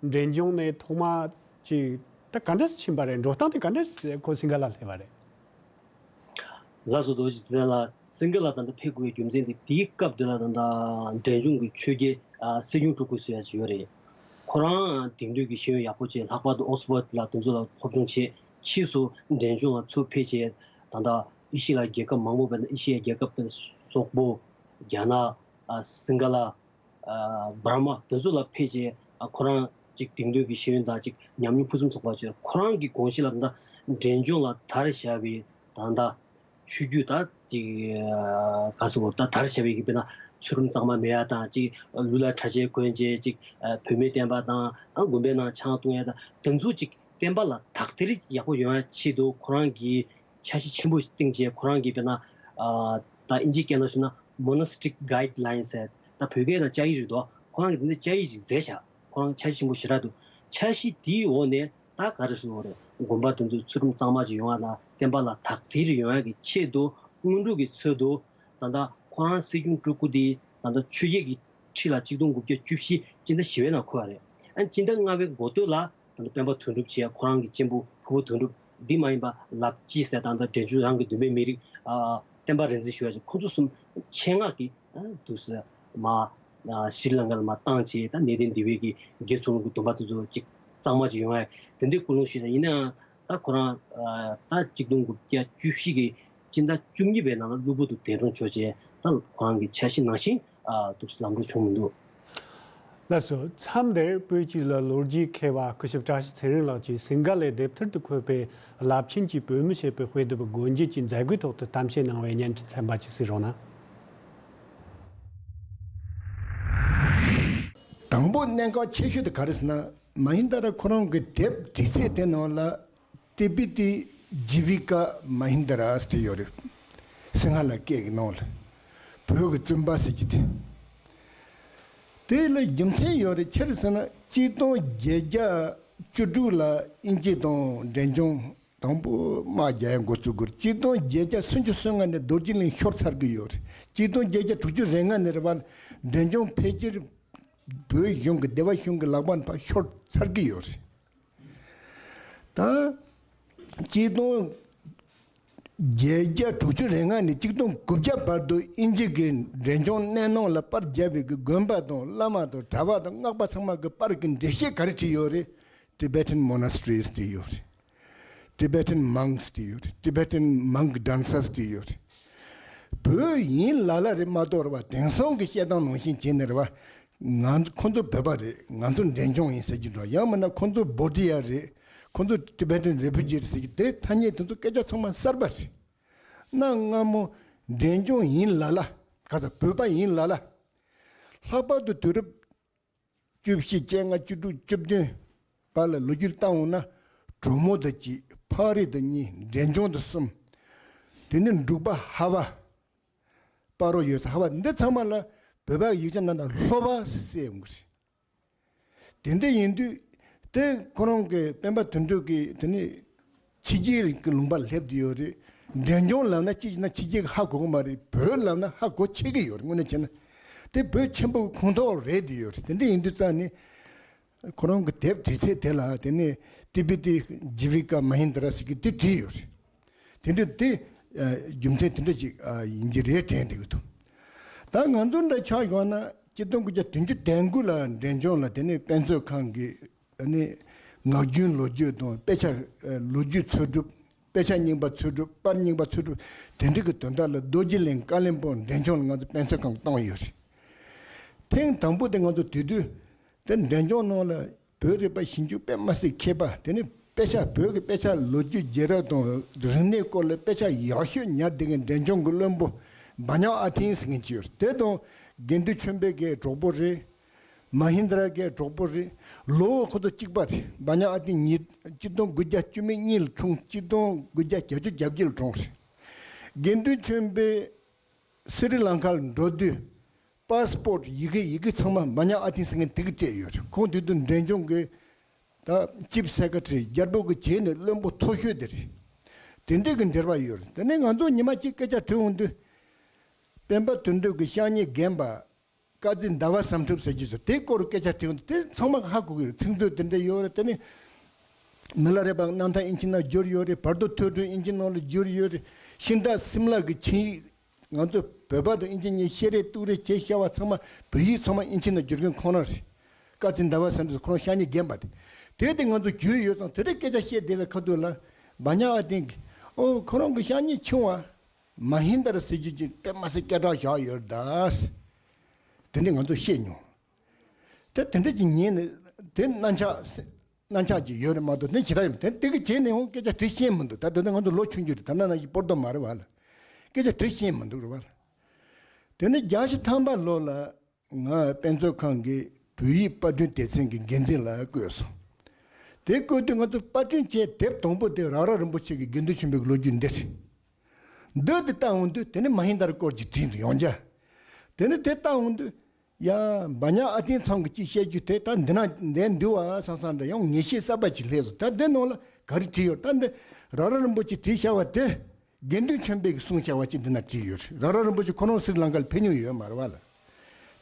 འབྲས་ལྗོངས་ནས་ཐོག་མ་ཅིག་ད་ག་འདྲ་ཕྱིན་པ་རེད། འགྲོ་སྟངས་དེ་ག་འདྲ་ཁོ་སིང་ག་ལ་སླེབས་པ་རེད། ལགས་སོ། རྡོ་རྗེ་ཚེ་བརྟན་ལགས། སིང་ག་ལ་ད་ལྟ་ཕེབས་དགོས་པའི་རྒྱུ་མཚན་དེ། དེའི་སྐབས་དེ་ལ་ད་ལྟ་འབྲས་ལྗོངས་ཀྱི་ཆོས་རྒྱལ་ཨ་སྲིད་སྐྱོང་སྤྲུལ་སྐུ་ཟེར་ཡ་ཅིག་ཡོད་རེད། ཁོ་རང་དེང་དུས་ཀྱི་ཤེས་ཡོན་ཡག་པོ་བྱས། ལྷག་པར་དུ་ཨོག་སི་ཕོར་ལ་དེ་ཚོ་ལ་སློབ་སྦྱོང་བྱས། ཕྱིས་སུ་འབྲས་ལྗོངས་ལ་ཚུར་ཕེབས་བྱས། ད་ལྟ་ཨེ་ཤི་ཡ་རྒྱལ་ཁབ་མང་པོ། དཔེར་ན་ཨེ་ཤི་ཡ་རྒྱལ་ཁབ་དཔེར་ན་སོག་པོ། རྒྱ་ནག་ཨ་སིང་ག་ལ། ཨ་འབར་མ། དེ་ཚོ་ལ་ཕེབས་བྱས། ཨ་ཁོ་རང་ཅིག་དེང་དུས་ཀྱི་ཤེས་ཡོན་དང་ཅིག་ཉམས་མྱོང་ཕུན་སུམ་ཚོགས་པ་བྱས། ཁོ་རང་གི་དགོངས་གཞི་ལ་ད་ལྟ་འབྲས་ལྗོངས་ལ་དར་བཞག་པའི་ད་ལྟ་ཆོས་བརྒྱུད་ད་ཅིག་ཨ་ག་ཟེར་དགོས། ད་དར་བཞག་པའི་གི་དཔེར་ན་ཚུལ་ཁྲིམས་གཙང་མ་མེད་ཡ་དང་། ཅིག་ལུས་ལ་གྲྭ་ཆས་གོན་བྱས། ཅིག་ཨ་བུད་མེད་བསྟན་པ་དང་ཨ་དགོན་པའི་ནང་ཆང་འཐུང་ཡ་དང་། དེ་ཚོ་ཅིག་བསྟན་པ་ལ་དག་ཐེར་ཡག་པོ་ཡོང་ཡ་ཆེད་དུ་ཁོ་རང་གིས་འཆར་གཞི་ཆེན་པོ་ཞིག་བཏིང་བྱས། ཁོ་རང་གིས་དཔེར་ན་ཨ་ད་ཨིན་ཇིའི་སྐད་ནང་ཞུས་ན་Monastic Guidelines ཟེར། ད་བོད་སྐད་ནང་བཅའ་ཡིག་རེད་དོ། ཁོ་རང་གིས་དེ་འདྲ་བཅའ་ཡིག་ཅིག་མཛད་བཞག་ཁོ་རང་འཆར་གཞི་ཆེན་པོ་ཞེ་དྲག་འདུག་འཆར་གཞི་དེའི་འོག་ནས་ད་ག་རེ་ཞུ་དགོས་རེད། དགོན་པ་དེ་ཚོ་ཚུལ་ཁྲིམས་གཙང་མ་ཅིག་ཡོང་ཡ་དང་། བསྟན་པ་ལ་དག་ཐེར་ཡོང་ཡ་གི་ཆེད་དུ། སྔོན་འགྲོ་གི་ཚུལ་དུ་ད་ལྟ་ཁོ་རང་སྲིད་སྐྱོང་སྤྲུལ་སྐུ་དེ་ ད་ལྟ་ཆོས་རྒྱལ་གྱི་ཁྲི་ལ་གཅིག་སྟོང་དགུ་བརྒྱ་བཅུ་བཞི་སྤྱི་ཟླ་བཞི་པའི་ནང་འཁོད་པ་རེད། ཨ་ནི་སྤྱི་ཟླ་ལྔ་པའི་འགོ་སྟོད་ལ་ད་ལྟ་སྤེན་པ་དོན་གྲུབ་བྱས། ཁོ་རང་གི་གཅེན་པོ་ཕུར་བུ་དོན་གྲུབ། འདི་མ་ཡིན་པ་ལབ་ཅི་ཟེར། ད་ལྟ་འབྲས་ལྗོངས་རང་གི་བདུད་མོའི་མི་རིགས་ཨ་བསྟན་པ་རིག་འཛིན་ཞུ་བ་ཅིག་ཁོ་ཚོ་གསུམ་ཆེད་མངགས་ཀྱིས་ཨ་འདུག་སེ་མར་ཨ་ཤྲི་ལང་ཀ་ལ་མར་བཏང་བྱས། ད་གནས་བརྟན་སྡེ་བའི་གི་དགེ་ཚུལ་སློང་གི་སྡོམ་པ་དེ་ཚོ་ཅིག་གཙང་མ་ཅིག་ཡོང་ཡ་དེ་འདྲའི་ཀུན་སློང་ཞིག་དང་། ཡིན་ནའང་ད་ཁོ་རང་ཨ་ད་གཅིག་སྟོང་དགུ་བརྒྱ་བཅུ་བཞི་གི་སྤྱི་ཟླ་བཅུ་གཉིས་པའི་ནང་ལ་གློ་བུར་དུ་འདས་གྲོངས་ཤོར་བྱས། ད་ཁོ་རང་གི་འཆར་གཞི་ནང་བཞིན་ཨ་འདུག་སེ་ལམ་འགྲོ་བྱུང་མི་འདུག། ལགས་སོ། མཚམས་འདིར་བོད་ཀྱི་ལ་ལོ་རྒྱུས་མཁས་པ་སྐུ་ཞབས་བཀྲ་ཤིས་ཚེ་རིང་ལགས་ཀྱིས་སིང་ག་ལའི་དེབ་ཐེར་དུ་འཁོད་པའི་རླབས་ཆེན་གྱི་བོད་མི་ཞེས་པའི་དཔེ་དེབ་སྒོ་འབྱེད་ཀྱི་མཛད་སྒོའི་ཐོག་ཏུ་གཏམ་བཤད་གནང་བའི་བརྙན་འཕྲིན་ཚན་པ་ཅིག་གཟིགས་རོགས་གནང་། དང་པོ་གནད་འགག་ཆེ་ཤོས་དེ་ག་རེ་ཟེར་ན། མ་ཧིན་དཱ་ར་ཁོ་རང་གི་དེབ་བྲིས་ཚད་དེ་ནང་ལ་ཏི་པི་ཏི་ཇི་བི་ཀ་མ་ཧིན་དཱ་ར་ཟེར་ཡོད་རེད། སིང་ཧ་ལ་སྐད་ཀྱི་ནང་ལ་བོད་ཀྱི་བཙུན་པ་ཟེར་གྱི་དེ། དེ་ལ་རྒྱུ་མཚན་ཡོད་རེད། ཅི་རེད་ཟེར་ན། གཅིག་སྟོང་བརྒྱད་བརྒྱ་བཅུ་དྲུག་ལ་དབྱིན་ཇི་དང་འབྲས་ལྗོངས་དང་པོ་དམག་རྒྱག་ཡ་འགོ་བཙུགས་དགོས་རེད། གཅིག་སྟོང་བརྒྱད་བརྒྱ་སུམ་ཅུ་སོ་ལྔ་ནས་རྡོ་རྗེ་གླིང་ཤོར་ཚར་གྱི་ཡོད་རེད། གཅིག་སྟོང་བརྒྱད་བརྒྱ་དྲུག་ཅུ་རེ་ལྔ་ནས་རེད་བ། འབྲས་ལྗོངས་ཕལ་ཆེར་བོད་གཞུང་གི་སྡེ་པ་གཞུང་གི་ལག་པ་ནས་ཕར་ཤོར་ཚར་གྱི་ཡོད་རེད། ད་གཅིག་སྟོང་བརྒྱད་བརྒྱ་དྲུག་ཅུ་རེ་ལྔ་ནས་གཅིག་སྟོང་དགུ་བརྒྱ་བར་དུ་དབྱིན་ཇི་གིས་འབྲས་ལྗོངས་གནས་ནང་ལ་པར་བརྒྱབ་པའི་གི་དགོན་པ་དང་བླ་མ་དང་གྲྭ་པ་དང་སྔགས་པ་ཚང་མ་གི་པར་གྱི་འགྲེལ་བཤད་ག་རེ་བྲིས་ཡོད་རེད། Tibetan monasteries བྲིས་ཡོད་རེད། Tibetan monks བྲིས་ཡོད་རེད། Tibetan monk dancers བྲིས་ཡོད་རེད། བོད་ཡིན་ལ་ལ་རེད་མ་གཏོགས་རེད་བ། དེང་སང་གི་བཤད་སྟངས་ནང་བཞིན་བྱས་ནས་རེད་བ། ང་ཚོ་ཁོ་ཚོ་བོད་པ་རེད། ང་ཚོ་འབྲས་ལྗོངས་ཡིན་ཟེར་གྱི་འགྲོ། ཡང་མིན་ན་ཁོ་ཚོ་བྷོ་ཊི་ཡ་རེད། ཁོ་ཚོ་Tibetan refugee རེད་ཟེར་གྱི། དེ་ཐ་སྙད་དེ་ཚོ་སྐད་ཆ་ཚང་མ་གསར་པ་རེད། གནའ་སྔ་མོ་འབྲས་ལྗོངས་ཡིན་ལ་ལ། ག་ཚ་བོད་པ་ཡིན་ལ་ལ། ལྷག་པར་དུ་དུས་རབས་བཅུ་བཞི། བཅོ་ལྔ། བཅུ་དྲུག། བཅུ་བདུན་བར་ལ་ལོ་རྒྱུས་བལྟ་འོང་ན། གྲོ་མོ་དང་གཅིག། ཕག་རི་དང་གཉིས། འབྲས་ལྗོངས་དང་གསུམ། དེ་ནས་འབྲུག་པ་ཧ་བ། སྤ་རོ་ཡོད་ས་ཧ་བ། འདི་ཚང་མ་ལ་བོད་པའི་ཡིག་ཆ་ནང་ན་ལྷོ་པ་ཟེར་ཡོང་གི་རེད། དེ་འདྲ་ཡིན་དུས་དེ་ཁོ་རང་གི་སྤེན་པ་དོན་གྲུབ་ཀྱིས་དེ་ནི་ཕྱི་རྒྱལ་གྱི་ལུང་པ་སླེབས་བསྡད་ཡོད་རེད། འབྲས་ལྗོངས་ལབ་ན་ཅི་ཞིག་ན་ཕྱི་རྒྱལ་གྱིས་ཧ་གོ་གི་མ་རེད། བོད་ལབ་ན་ཧ་གོ་ཆེ་གི་ཡོད་རེད། དངོས་གནས་བྱས་ན་དེ་བོད་ཆེན་པོ་གི་ཁོངས་གཏོགས་རེད་བསྡད་ཡོད་རེད། དེ་འདྲ་ཡིན་དུས་ཙང་ནི། ཁོ་རང་གི་དེབ་བྲིས་ཚད་དེ་ལ་དེ་ནས་ཏི་པི་ཏི་ཇི་བི་ཀ་མ་ཧིན་དྲ་ཟེར་གྱི་དེ་བྲིས་ཡོད་རེད། དེ་འདྲ་དེ་ཨ་རྒྱུ་མཚན་དེ་འདྲ་ཞིག་ཨ་ཡིན་གྱི་རེད་དྲན་བསྡད་ཀྱི་འདུག། ད་ང་ཚོ་འདྲ་ཆ་བཞག་ན་གཅིག་སྟོང་དགུ་བརྒྱ་བདུན་ཅུ་དོན་དགུ་ལ་འབྲས་ལྗོངས་ལ་དེ་ནས་དཔེ་མཛོད་ཁང་གི་ཨ་ནི་ངག་རྒྱུན་ལོ་རྒྱུས་དང་དཔེ་ཆ་ཨ་ལོ་རྒྱུས་འཚོལ་སྒྲུབ། དཔེ་ཆ་རྙིང་པ་འཚོལ་སྒྲུབ། པར་རྙིང་པ་འཚོལ་སྒྲུབ། དེ་འདྲ་གི་དོན་དག་ལ་རྡོ་རྗེ་གླིང་། ཀ་ལོན་སྦུག། འབྲས་ལྗོངས་ལ་ང་ཚོ་དཔེ་མཛོད་ཁང་བཏང་ཡོད་རེད། ཐེངས་དང་པོ་དེ་ང་ཚོ་དེ་དུས་དེ་འབྲས་ལྗོངས་ནང་ལ་བོད་རིག་པ་ཞིབ་འཇུག་དཔེ་མ་སྲིད་མཁས་པ། དེ་ནི་དཔེ་ཆ་བོད་ཀྱི་དཔེ་ཆ་ལོ་རྒྱུས་རྒྱལ་རབས་དང་རིག་གནས་སྐོར་ལ་དཔེ་ཆ་ཡག་ཤོས་ཉར་བསྡད་མཁན་འབྲས་ལྗོངས་ཀྱི་བློན་པོ་བ་ཉག་ཨ་ཐིང་ཟེར་མཁན་ཅིག་ཡོད་རེད། དེ་དང་དགེ་འདུན་ཆོས་འཕེལ་གྱི་གྲོགས་པོ་རེད། མ་ཧིན་དྲ་གི་གྲོགས་པོ་རེད། ལོ་ཁོ་ཚོ་གཅིག་པ་རེད། བ་ཉག་ཨ་ཐིང་ཉིས་གཅིག་སྟོང་དགུ་བརྒྱ་བཅུ་མེད་གཉིས་ལ་འཁྲུངས། གཅིག་སྟོང་དགུ་བརྒྱ་བརྒྱད་ཅུ་གྱ་བརྒྱད་ལ་གྲོངས་རེད། དགེ་འདུན་ཆོས་འཕེལ་སི་རི་ལང་ཀ་ལ་འགྲོ་དུས་པ་སི་པོར་ཊི་ཡི་གེ་ཡི་གེ་ཚང་མ་བ་ཉག་ཨ་ཐིང་ཟེར་མཁན་དེ་གིས་སྤྲད་ཡོད་རེད། ཁོང་དེ་དུས་འབྲས་ལྗོངས་ཀྱི་ད་ཅིབ་སེ་ཀེ་ཊི་རི་རྒྱལ་པོ་གི་བྱས་ནས་བློན་པོ་མཐོ་ཤོས་དེ་རེད། དེ་འདྲའི་གི་འབྲེལ་བ་ཡོད་རེད། དེ་ནས་ང་ཚོ་ཉི་མ་གཅིག་སྐད་ཆ་དྲི་འོང་དུས་སྤེན་པ་དོན་གྲུབ་ཀྱི་ཤག་ཉིས་རྒན་པ། ཀ་ཙི་ཟླ་བ་བསམ་གྲུབ་ཟེར་གྱི་ཚོ་དེའི་སྐོར་སྐད་ཆ་དྲིས་འོང་དུས་དེ་ཚང་མ་ཧ་གོ་གི་རེད། ཚིག་མཛོད་དེ་འདྲ་ཡོད་རེད། དེ་ནི་མི་ལ་རས་པ་རྣམ་ཐར་དབྱིན་ཇི་ནང་བསྒྱུར་ཡོད་རེད། བར་དོ་ཐོས་གྲོལ་དབྱིན་ཇི་ནང་ལ་བསྒྱུར་ཡོད་རེད། ཤིང་རྟ་སིམ་ལ་གི་ཆིངས་ཡིག་ང་ཚོ་བོད་པ་དང་དབྱིན་ཇི་གཉིས་བཤད་རེས་གཏུག་རེས་བྱས་བཞག་པ་ཚང་མ་བོད་ཡིག་ཚང་མ་དབྱིན་ཇི་ནང་བསྒྱུར་མཁན་ཁོང་རང་རེད། ཀ་ཙི་ཟླ་བ་བསམ་གྲུབ་ཁོ་རང་ཤག་ཉིས་རྒན་པ་དེ། དེ་དེ་ང་ཚོ་རྒྱུས་ཡོད་ཙང་དེ་འདྲའི་སྐད་ཆ་བཤད་བསྡད་པའི་ཁ་ཐུག་ལ་བ་ཉག་ཨ་ཐིང་གིས་ཨོ་ཁོ་རང་གི་ཤག་ཉིས་ཆུང་བ། མ་ཧིན་དར་ཟེར་རྒྱུ་ཅིག་དཔེ་མ་སྲིད་སྐད་གྲགས་བཞག་ཡོད་རེད་ད། དེ་འདྲ་ང་ཚོ་བཤད་མྱོང་། དེ་དེ་འདྲ་ཅིག་ཉན་ནས་དེ་རྣ་ཆགས་རྣ་ཆགས་ཅིག་ཡོད་རེད་མ་གཏོགས་དེ་ཞེ་དྲག་ཡོད་མ་རེད། དེ་དེ་གི་བྱས་ནས་འོང་སྐད་ཆ་དྲི་ཤེས་མི་འདུག། ད་དེ་ནས་ང་ཚོ་ལོ་ཆུང་ཆུང་རེད། ད་ནང་ན་ཡི་སྤོར་དོ་མ་རེད་བ་ལ། སྐད་ཆ་དྲི་ཤེས་མི་འདུག་རེད་བ་ལ། དེ་ནས་བརྒྱད་ཅུ་ཐམ་པ་ལོ་ལ། ང་དཔེ་མཛོད་ཁང་གི་བོད་ཡིག་པར་སྐྲུན་སྡེ་ཚན་གྱི་འགན་འཛིན་ལ་བསྐོས་སོང་། དེ་བསྐོས་དུས་ང་ཚོ་པར་སྐྲུན་བྱས་དེབ་དང་པོ་དེ་ར་ར་རིན་པོ་ཆེ་གི་དགེ་འདུན་ཆོས་འཕེལ་གྱི་ལོ་རྒྱུས་འདི་རེད། འདི་དེ་ལྟ་འོང་དུས་དེ་ནི་མ་ཧིན་དར་སྐོར་གྱི་བྲིས་འདུག་ཡང་བསྐྱར། དེ་ནི་དེ་ལྟ་འོང་དུས་ཡ་བ་ཉག་ཨ་ཐིང་ཚང་གི་ཅིག་བཤད་རྒྱུ་དེ་ད་འདི་ན་འདས་འདུག་བ་བསམ་བསམ་འདྲ་ཡང་ངེས་ཤེས་གསར་པ་ཅིག་སླེབས་སོང་། ད་འདི་ནང་ལ་ག་རེ་བྲིས་ཡོད། ད་འདི་ར་ར་རིན་པོ་ཆེ་བྲིས་བཞག་པ་དེ། དགེ་འདུན་ཆོས་འཕེལ་གྱིས་གསུངས་བཞག་པ་ཅིག་འདི་ན་བྲིས་ཡོད་རེད། ར་ར་རིན་པོ་ཆེ་ཁོ་རང་སི་རི་ལང་ཀ་ལ་ཕེབས་མྱོང་ཡོད་མ་རེད་བ་ལ།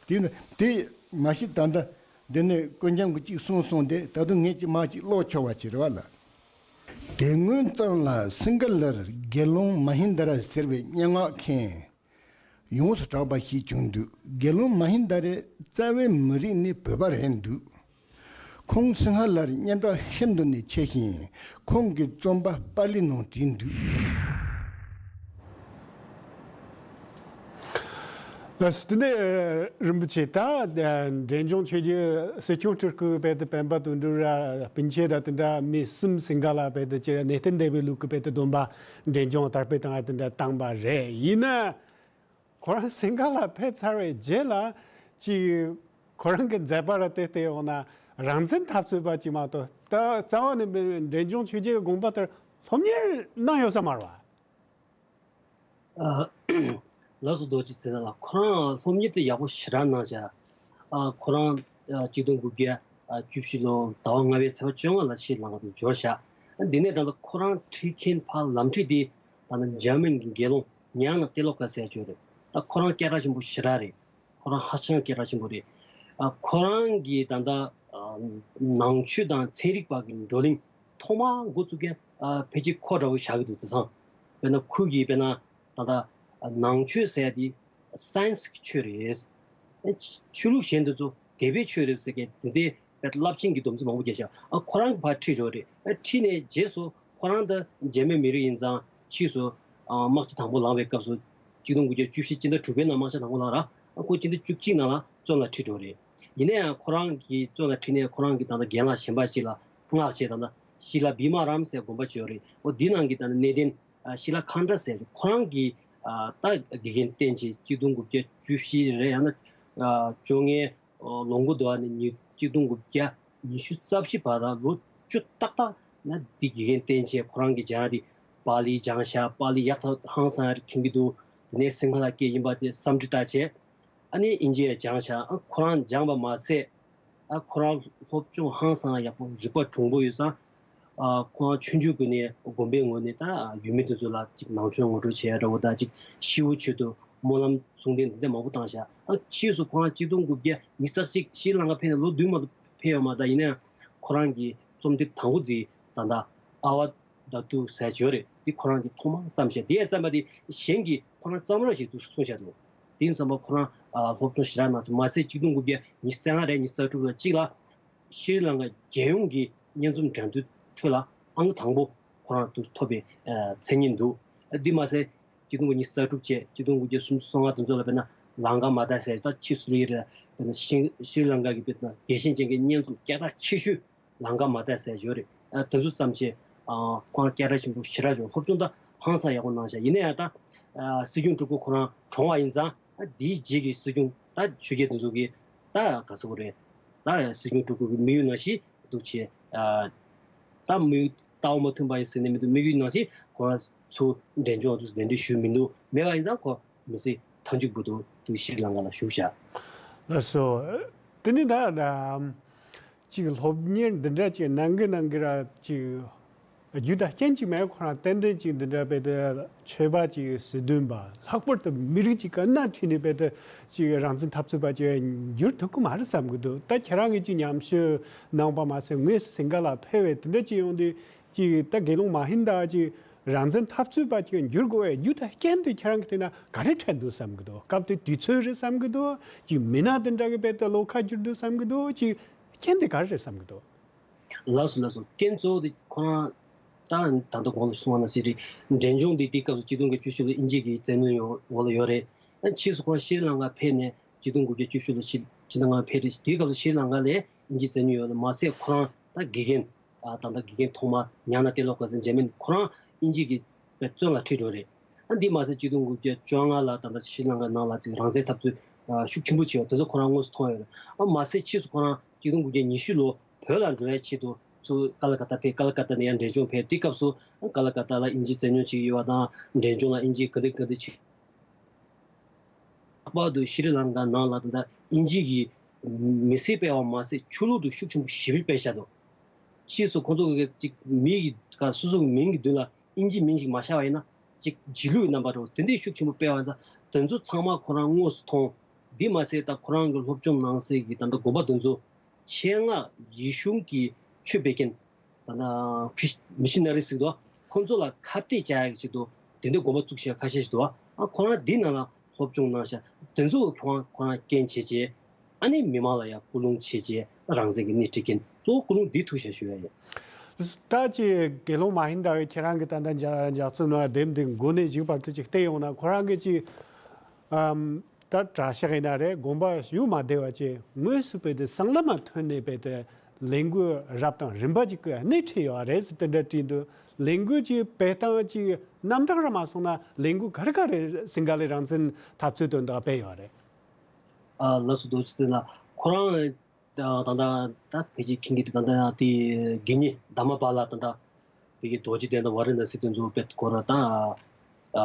དེ་ནི་དེ་མ་གཞི་ད་ལྟ་འདི་ནས་ཀུན་ཀྱང་གི་གཅིག་གསུངས་སོང་སྟེ། ད་དུང་ངས་ཅིག་མ་གཅིག་ཀློག་ཆོག་པ་ཅིག་རེད་བ་ལ། དེ་སྔོན་ཙམ་ལ་སིང་ག་ལར་དགེ་སློང་མ་ཧིན་དཱ་ར་ཟེར་བའི་སྙན་ངག་མཁན་ཡོངས་སུ་གྲགས་པ་ཞིག་བྱུང་འདུག་དགེ་སློང་མ་ཧིན་དཱ་རའི་རྩ་བའི་མི་རིགས་ནི་བོད་པ་རེད་འདུག་ཁོང་སིང་ཧ་ལར་སྙན་གྲགས་ཤིན་ཏུ་ནས་ཆེ་ཞིང་། ཁོང་གི་རྩོམ་པ་པཱ་ལི་ནང་བྲིས་འདུག་ལགས་སོ། དེ་ནས་རིན་པོ་ཆེ། ད་འབྲས་ལྗོངས་ཆོས་བརྒྱུད་སྲིད་སྐྱོང་སྤྲུལ་སྐུ་བལ་དུ་སྤེན་པ་དོན་གྲུབ་ར་སྤུན་མཆེད་དང་དེ་འདྲ་མི་གསུམ་སིང་ག་ལར་བལ་དུ་ཅི་གནས་བརྟན་སྡེ་བའི་ལུགས་ཀྱི་བལ་དུ་སྡོམ་པ་འབྲས་ལྗོངས་དར་སྤེལ་བཏང་བ་དེ་འདྲ་བཏང་པ་རེད། ཡིན་ན། ཁོ་རང་སིང་ག་ལར་ཕེབས་ཚར་བའི་རྗེས་ལ་ཅིག་ཁོ་རང་གི་མཛད་པ་ར་དེ་བལྟས་ཡོང་ན་རང་བཙན་འཐབ་རྩོད་པ་ཅིག་མ་གཏོགས། ད་རྩ་བ་ནས་འབྲས་ལྗོངས་ཆོས་བརྒྱུད་དགོངས་པ་ལྟར་སློབ་གཉེར་གནང་ཡོད་ས་མ་རེད་བ། ཨ། ལགས་སོ། རྡོ་རྗེ་ཚེ་བརྟན་ལགས། ཁོ་རང་སློབ་གཉེར་དེ་ཡག་པོ་ཞེ་དྲག་གནང་བཞག་ཨ། ཁོ་རང་ཨ་གཅིག་སྟོང་དགུ་བརྒྱ་ཨ་བཅུ་བཞི་ལོ་ཟླ་བ་ལྔ་པའི་ཚེས་པ་བཅོ་ལྔ་ལ་ཤྲི་ལང་ཀ་དུ་འབྱོར་བཞག་ཨ། འདི་ནས་ད་ལྟ་ཁོ་རང་ཁྲིད་མཁན་ཕར་ལམ་ཁྲིད་དེ་ད་ལྟ་འཇར་མན་གྱི་དགེ་སློང་ཉང་ན་ཏེ་ལོ་ཀ་ཟེར་ཅིག་ཡོད་རེད། ད་ཁོ་རང་སྐད་གྲགས་ཆེན་པོ་ཞེ་དྲག་རེད། ཁོ་རང་ཧ་ཅང་སྐད་གྲགས་ཆེན་པོ་རེད། ཨ། ཁོ་རང་གིས་ད་ལྟ་ཨ་ནང་ཆོས་དང་ཚན་རིག་པ་གི་བགྲོ་གླེང་ཐོག་མར་འགོ་བཙུགས་མཁན་ཨ་ཕལ་ཆེར་ཁོ་འདྲ་བོ་ཆགས་ཀྱི་འདུག་དེང་སང་། དཔེར་ན་ཁོ་གིས་དཔེར་ན་ད་ལྟ་ནང་ཆོས་ཟེར་ཡ་དེ་སའེན་སི་གི་ཆོས་རེད། ཨ། ཆོས་ལུགས་གཞན་དེ་ཚོ་སྡེ་པའི་ཆོས་རེད་ཟེར་མཁན་དེ་འདྲའི་རླབས་ཆེན་གྱི་སྡོམ་ཚིག་མང་པོ་བརྒྱབ་ཤག་ཨ། ཁོ་རང་གིས་ཕར་ཁྲིད་འགྲོ་རེད། ཨ། ཁྲིད་ནས་རྗེས་སུ་ཁོ་རང་ད་འཇར་མན་མི་རིགས་ཡིན་ཙང་ཕྱིས་སུ་ཨ་དམག་ཆ་དང་པོ་ལངས་པའི་སྐབས་སུ་གཅིག་སྟོང་དགུ་བརྒྱ་བཅུ་བཞི་སྤྱི་ཟླ་དྲུག་པའི་ནང་དམག་ཆ་དང་པོ་ལངས་ར། ཨ། ཁོ་སྤྱི་ཟླ་བཅུ་གཅིག་ནང་ལ་བཙོན་ལ་ཁྲིད་འགྲོ་རེད། ཡིན་ན་ཡང་ཁོ་རང་གིས་བཙོན་ལ་ཁྲིད་ནས་ཁོ་རང་གིས་ད་ལྟ་རྒན་ལགས་གཞན་པ་ཞིག་ལ་མངགས་བྱས་ད་ལྟ་ཤི་ལ་བི་མ་རམ་ཟེར་དགོན་པ་ཅིག་ཡོད་རེད། འོ་འདི་ནང་གི་ད་ལྟ་གནས་བརྟན་ཨ་ཤི་ལ་ཁན་ཏྲ་ཟེར་ཁོ་རང་གིས་ཨ་ད་དགེ་རྒན་བསྟེན་བྱས་གཅིག་སྟོང་དགུ་བརྒྱ་བཅུ་བཞི་རེད། ཡང་ན་ཨ་བཅོ་ལྔའི་ཨ་ལོ་འགོ་དུ་བ་ནས་ཉི་གཅིག་སྟོང་དགུ་བརྒྱ་ཉི་ཤུ་རྩ་བཞི་བར་ལ་ལོ་བཅུ་ཏག་ཏག་ན་འདི་དགེ་རྒན་བསྟེན་བྱས་ཁོ་རང་གིས་སྦྱངས་ཏེ་པཱ་ལི་སྦྱངས་ཤག་པཱ་ལི་ཡག་ཐག་ཧང་སང་ཡར་མཁྱེན་གྱི་འདུག་དེ་ནས་སིང་ཧ་ལ་སྐད་ཡིན་པ་དེ་སམ་ཁྲི་ལྟ་བྱས། ཨ་ནི་དབྱིན་ཇི་ཡང་སྦྱངས་ཤག་ཨ་ཁོ་རང་སྦྱངས་པ་མ་ཟད། ཨ་ཁོ་རང་སློབ་སྦྱོང་ཧང་སང་ཡག་པོ་རིག་པ་གྲུང་པོ་ཡོད་ཙང་། ཨ་ཁོ་རང་ཆུང་ཆུང་གི་ནས་དགོན་པའི་ངོས་ནས་ད་ཡུལ་མི་དེ་ཚོ་ལ་ཅིག་ནང་ཆོས་ངོ་སྤྲོད་བྱས་འདྲ་བོ་དང་། ཅིག་ཤི་བོ་ཆོས་དུ་སྨོན་ལམ་གསུང་རྟེན་འདི་འདྲ་མང་པོ་བཏང་ཤག་ཨ་ཕྱིས་སུ་ཁོ་རང་གཅིག་སྟོང་དགུ་བརྒྱ་ཉི་ཤུ་རྩ་གཅིག་ཤྲི་ལང་ཀ་ཕེབས་ནས་ལོ་བདུན་མ་གཏོགས་ཕེབས་ཡོད་མ་རེད། ད་ཡིན་ན་ཡང་ཁོ་རང་གི་རྩོམ་དེབ་དང་པོ་དེ་ད་ལྟ་ཨ་བ། ད་དུ་ཟེར་ཅིག་ཡོད་རེད། འདི་ཁོ་རང་གིས་ཐོག་མར་བརྩམས་བཞག་དེ་ཡང་བརྩམས་པ་དེ་གཞན་གྱིས་ཁོ་རང་བརྩམས་རོགས་ཞེས་འདུག་གསུངས་བཞག་འདུག་དེ་ཡིན་ཙམ་པ་ཁོ་རང་ཨ་སློབ་སྦྱོང་ཞེ་དྲག་གནང་ཚེ་མ་ཟད་གཅིག་སྟོང་དགུ་བརྒྱ་ཉི་ཤུ་རྩ་ལྔ་རེད། ཉི་ཤུ་རྩ་དྲུག་ལ་གཅིག་ལ་ཤྲི་ལང་ཀ་རྒྱལ་ཡོངས་ཀྱི་སྙན་རྩོམ་འགྲན་བསྡུར་ཁྲོད་ལ་ཨང་དང་པོ་ཁོ་རང་དུ་ཐོབ་པའི་ཨ་མཚན་སྙན་འདུག་འདི་མ་ཟད་གཅིག་སྟོང་དགུ་བརྒྱ་ཉི་ཤུ་རྩ་དྲུག་བྱས་གཅིག་སྟོང་དགུ་བརྒྱ་སུམ་ཅུ་སོ་ལྔ་དེ་ཚོ་ལ་དཔེར་ན་ལང་ཀ་མ་ཏཱ་ཟེར་ད་ཕྱིས་སུ་ལོ་ཡི་རེད། དཔེར་ན་ཤྲི་ལང་ཀ་གི་དཔེར་ན་རྒྱལ་ཞེན་ཅན་གྱི་སྙན་རྩོམ་སྐད་གྲགས་ཆེ་ཤོས། ལང་ཀ་མ་ཏཱ་ཟེར་ཡོད་རེད། ཨ་དེ་ཚོ་བརྩམས་བྱས་ཨ་ཁོང་སྐད་གྲགས་ཆེན་པོ་ཞེ་དྲག་བྱུང་། སློབ་སྦྱོང་ད་ཧང་སང་ཡག་པོ་གནང་ཤག་ཡིན་ན་ཡང་ད་ཨ་སྲིད་སྐྱོང་སྤྲུལ་སྐུ་ཁོ་རང་གྲོངས་པ་ཡིན་ཙང་། ཨ་དེའི་རྗེས་ཀྱི་སྲིད་སྐྱོང་ད་ཆོས་རྒྱལ་དེ་ཚོ་གིས་ད་ག་ཚོད་རེད། ད་སྲིད་སྐྱོང་སྤྲུལ་སྐུ་གི་དམིགས་ཡུལ་ནང་བཞིན་འདུག་བྱས་ཨ་ད་དམིགས་ཡུལ་ལྟ་བ་མ་མཐུན་པ་ཡིན་ཟེར་ནས་མི་འདུག་དམིགས་ཡུལ་ནང་བཞིན་ཁོ་རང་ཚོ་འབྲས་ལྗོངས་དུ་གདན་འདྲེན་ཞུས་མི་འདུག་མེད་པ་ཡིན་ཙང་ཁོ་མི་ཚེ་མཐའ་མཇུག་བར་དུ་དུ་ཤྲི་ལང་ཀ་ལ་བཞུགས་ཤག་ལགས་སོ། དེ་ནི་ད་ད་ཅིག་སློབ་གཉེར་འདི་འདྲ་ཅིག་གནང་གི་གནང་གི་ར་ཅིག་རྒྱུ་དང་རྐྱེན་ཅིག་མེད། ཁོ་རང་ཏན་ཏན་ཅིག་འདི་འདྲ་བས་ཏེ་ཆོས་པ་ཅིག་སྲིད་དོན་པ་ལྷག་པར་དུ་མི་རིགས་ཅིག་གི་སྣེ་ཁྲིད་ནས་བས་ཏེ་ཅིག་རང་བཙན་འཐབ་རྩོད་པ་ཅིག་འགྱུར་ཐུབ་ཀྱི་མ་རེད་བསམ་གི་འདུག་ད་ཁྱེད་རང་གིས་ཅིག་ཉམས་ཞིབ་གནང་པ་མ་ཟད་དངོས་སུ་སིང་ག་ལ་ཕེབས་པས་དེ་འདྲ་ཅིག་ཡོང་དུས། ཅིག་ད་དགེ་སློང་མ་ཧིན་དཱ་ཅིག་རང་བཙན་འཐབ་རྩོད་པ་ཅིག་འགྱུར་དགོས་པའི་རྒྱུ་དང་རྐྱེན་དེ་ཁྱེད་རང་གི་དེ་ན་ག་རེ་འཕྲད་འདུག་བསམ་གི་འདུག་སྐབས་དེ་དུས་ཚོད་རེད་བསམ་གི་འདུག་ཅིག་མི་སྣ་དེ་འདྲ་གི་བས་ཏེ་བློ་ཁ་འགྱུར་འདུག་བསམ་གི་འདུག་ཅིག་རྐྱེན་དེ་ག་རེ་རེད་བསམ་གི་འདུག་ལགས་སོ་ལགས་སོ། རྐྱེན་གཙོ་བོ་དེ་ཁོ་རང་ད་ད་ལྟ་གོང་ལ་གསུངས་པ་ནང་བཞིན་རེད། འབྲས་ལྗོངས་འདི་དེ་སྐབས་སུ་གཅིག་སྟོང་དགུ་བརྒྱ་བཅུ་བཞི་ལོ་དབྱིན་ཇི་གི་བཙན་གནོན་འོག་ལ་ཡོད་རེད། ཕྱིས་སུ་ཁོ་རང་ཤྲི་ལང་ཀ་ཕེབས་ནས་གཅིག་སྟོང་དགུ་བརྒྱ་བཅུ་བཞི་ལོ་ཕྱི་ཕྱི་ཟླ་ལྔ་ཕེབས་རེད། དེའི་སྐབས་སུ་ཤྲི་ལང་ཀ་ལ་དབྱིན་ཇི་བཙན་གནོན་ཡོད་རེད། མ་ཟད་ཁོ་རང་ད་དགེ་རྒན་ཨ་ད་ལྟ་དགེ་རྒན་ཐོག་མ་ཉང་ན་ཏེ་ལོ་ཀ་ཟེར་འཇར་མན་ཁོ་རང་དབྱིན་ཇི་གི་བཙོན་ལ་ཁྲིད་འགྲོ་རེད། ཨ་འདི་མ་ཟད་གཅིག་སྟོང་དགུ་བརྒྱ་བཅོ་ལྔ་ལ་ད་ལྟ་ཤྲི་ལང་ཀ་ནང་ལ་ཅིག་རང་བཙན་འཐབ་རྩོད་ཨ་ཤུགས་ཆེན་པོ་བྱས་པ་དེ་ཚོ་ཁོ་རང་དངོས་སུ་མཐོང་ཡོད་རེད། ཨ་མ་ཟད་ཕྱིས་སུ་ཁོ་རང་གཅིག་སྟོང་དགུ་བརྒྱ་ཉི་ཤུ་ལོ་བོད་ལ་འགྲོ་ཡའི་ཆེད་དུ་ཚུར་ཀ་ལ་ཀ་ཏ་ཕེབས། ཀ་ལ་ཀ་ཏ་ནས་ཡང་འབྲས་ལྗོངས་ཕེབས། དེ་སྐབས་སུ་ཀ་ལ་ཀ་ཏ་ལ་དབྱིན་ཇི་བཙན་གནོན་བྱེད་ཀྱི་ཡོད་པ་དང་འབྲས་ལྗོངས་ལ་དབྱིན་ཇི་ག་དུས་ག་དུས་ཕྱིན། ལྷག་པར་དུ་ཤྲི་ལང་ཀ་ནང་ལ་ད་ལྟ་དབྱིན་ཇི་གི་མི་སེར་སྤེལ་བ་མ་ཟད་ཆོས་ལུགས་དུ་ཤུགས་ཆེན་པོ་ཞེ་པོ་སྤེལ་བཞག་འདུག་ཕྱིས་སུ་ཁོང་ཚོ་གི་ཅིག་མི་གི་ག་སོ་སོ་གི་མིང་གི་མདུན་ལ་དབྱིན་ཇི་མིང་ཞིག་མ་ཤར་བ་ཡིན་ན་ཅིག་རྗེས་ལུས་རྣམ་པ་འདྲ་བོ་དེ་འདྲའི་ཤུགས་ཆེན་པོ་སྤེལ་བ་ཡིན་ཙང་དེ་ཚོ་ཚང་མ་ཁོ་རང་དངོས་སུ་མཐོང་། འདི་མ་ཟད་ད་ཁོ་རང་གི་སློབ་སྦྱོང་གནང་སའི་གི་ད་ལྟ་དགོན་པ་དེ་ཚོ་ཆེད་མངགས་ཡིད་གཞུང་གི་ཆོས་སྤེལ་མཁན་ད་ལྟ་ཁྲི་མི་ཤི་ན་རི་ཟེར་གི་འདུག་ཁོ་ཚོ་ལ་ཁ་གཏད་བཅག་ཡག་ཆེད་དུ་དེ་འདྲའི་དགོན་པ་བཙུགས་བཞག་ཁ་ཤས་ཤིག་འདུག་ཨ་ཁོ་རང་འདི་ནང་ལ་སློབ་སྦྱོང་གནང་བཞག་དེ་ཚོ་ཁོ་རང་ཁོ་རང་རྐྱེན་བྱས་རྗེས་ཨ་ནི་མི་མང་ལ་ཡང་སྐུལ་སློང་བྱས་རྗེས་རང་བཙན་གྱི་སྣེ་ཁྲིད་མཁན་གཙོ་བོ་སྐུལ་སློང་འདི་ཐུག་བཞག་ཞུ་ཡ་ཡིན། ད་ཅི་དགེ་སློང་མ་ཧིན་ད་གི་ཁྱེད་རང་གི་ད་ལྟ་འཇགས་འཇགས་ཚོམ་ནང་དེབ་འདི་འགོ་ནས་མཇུག་བར་དུ་ཅིག་བལྟས་ཡོང་ན་ཁོ་རང་གི་ཅིག་ཨམ། ད་གྲྭ་ཤག་ཡིན་ན་རེད། དགོན་པ་ཡུལ་མ་བདེ་བ་ཅེས་དངོས་སུ་བོད་དུ་སྲང་ལམ་མ་ཐོན་ནས་བོད་དུ་ལས་འགུལ་རབ་དང་རིམ་པ་ཅིག་གི་སྣེ་ཁྲིད་ཡོད་རེད་ཟེར་དེ་འདྲ་བྲིས་འདུག་ལས་འགུལ་ཅིག་སྤེལ་སྟངས་ཅིག་རྣམ་གྲངས་ར་མ་སོང་ན་ལས་འགུལ་ག་རེ་ག་རེ་སིང་ག་ལའི་རང་བཙན་འཐབ་རྩོད་དོན་དག་སྤེལ་ཡོད་རེད། ཨ་ལགས་སོ་རྡོ་རྗེ་སེང་ལགས་ཁོ་རང་ད་ད་ད་ད་ཕལ་ཆེར་ཁྱིམ་གྱི་ད་ད་དེ་དགེ་བསྙེན་དྷརྨ་པཱ་ལ་ད་ད། དེ་གི་རྡོ་རྗེ་གདན་དང་ཝཱ་ར་ཎ་སི་དེ་ཚོ་དཔེ་ཁོ་རང་དང་ཨ་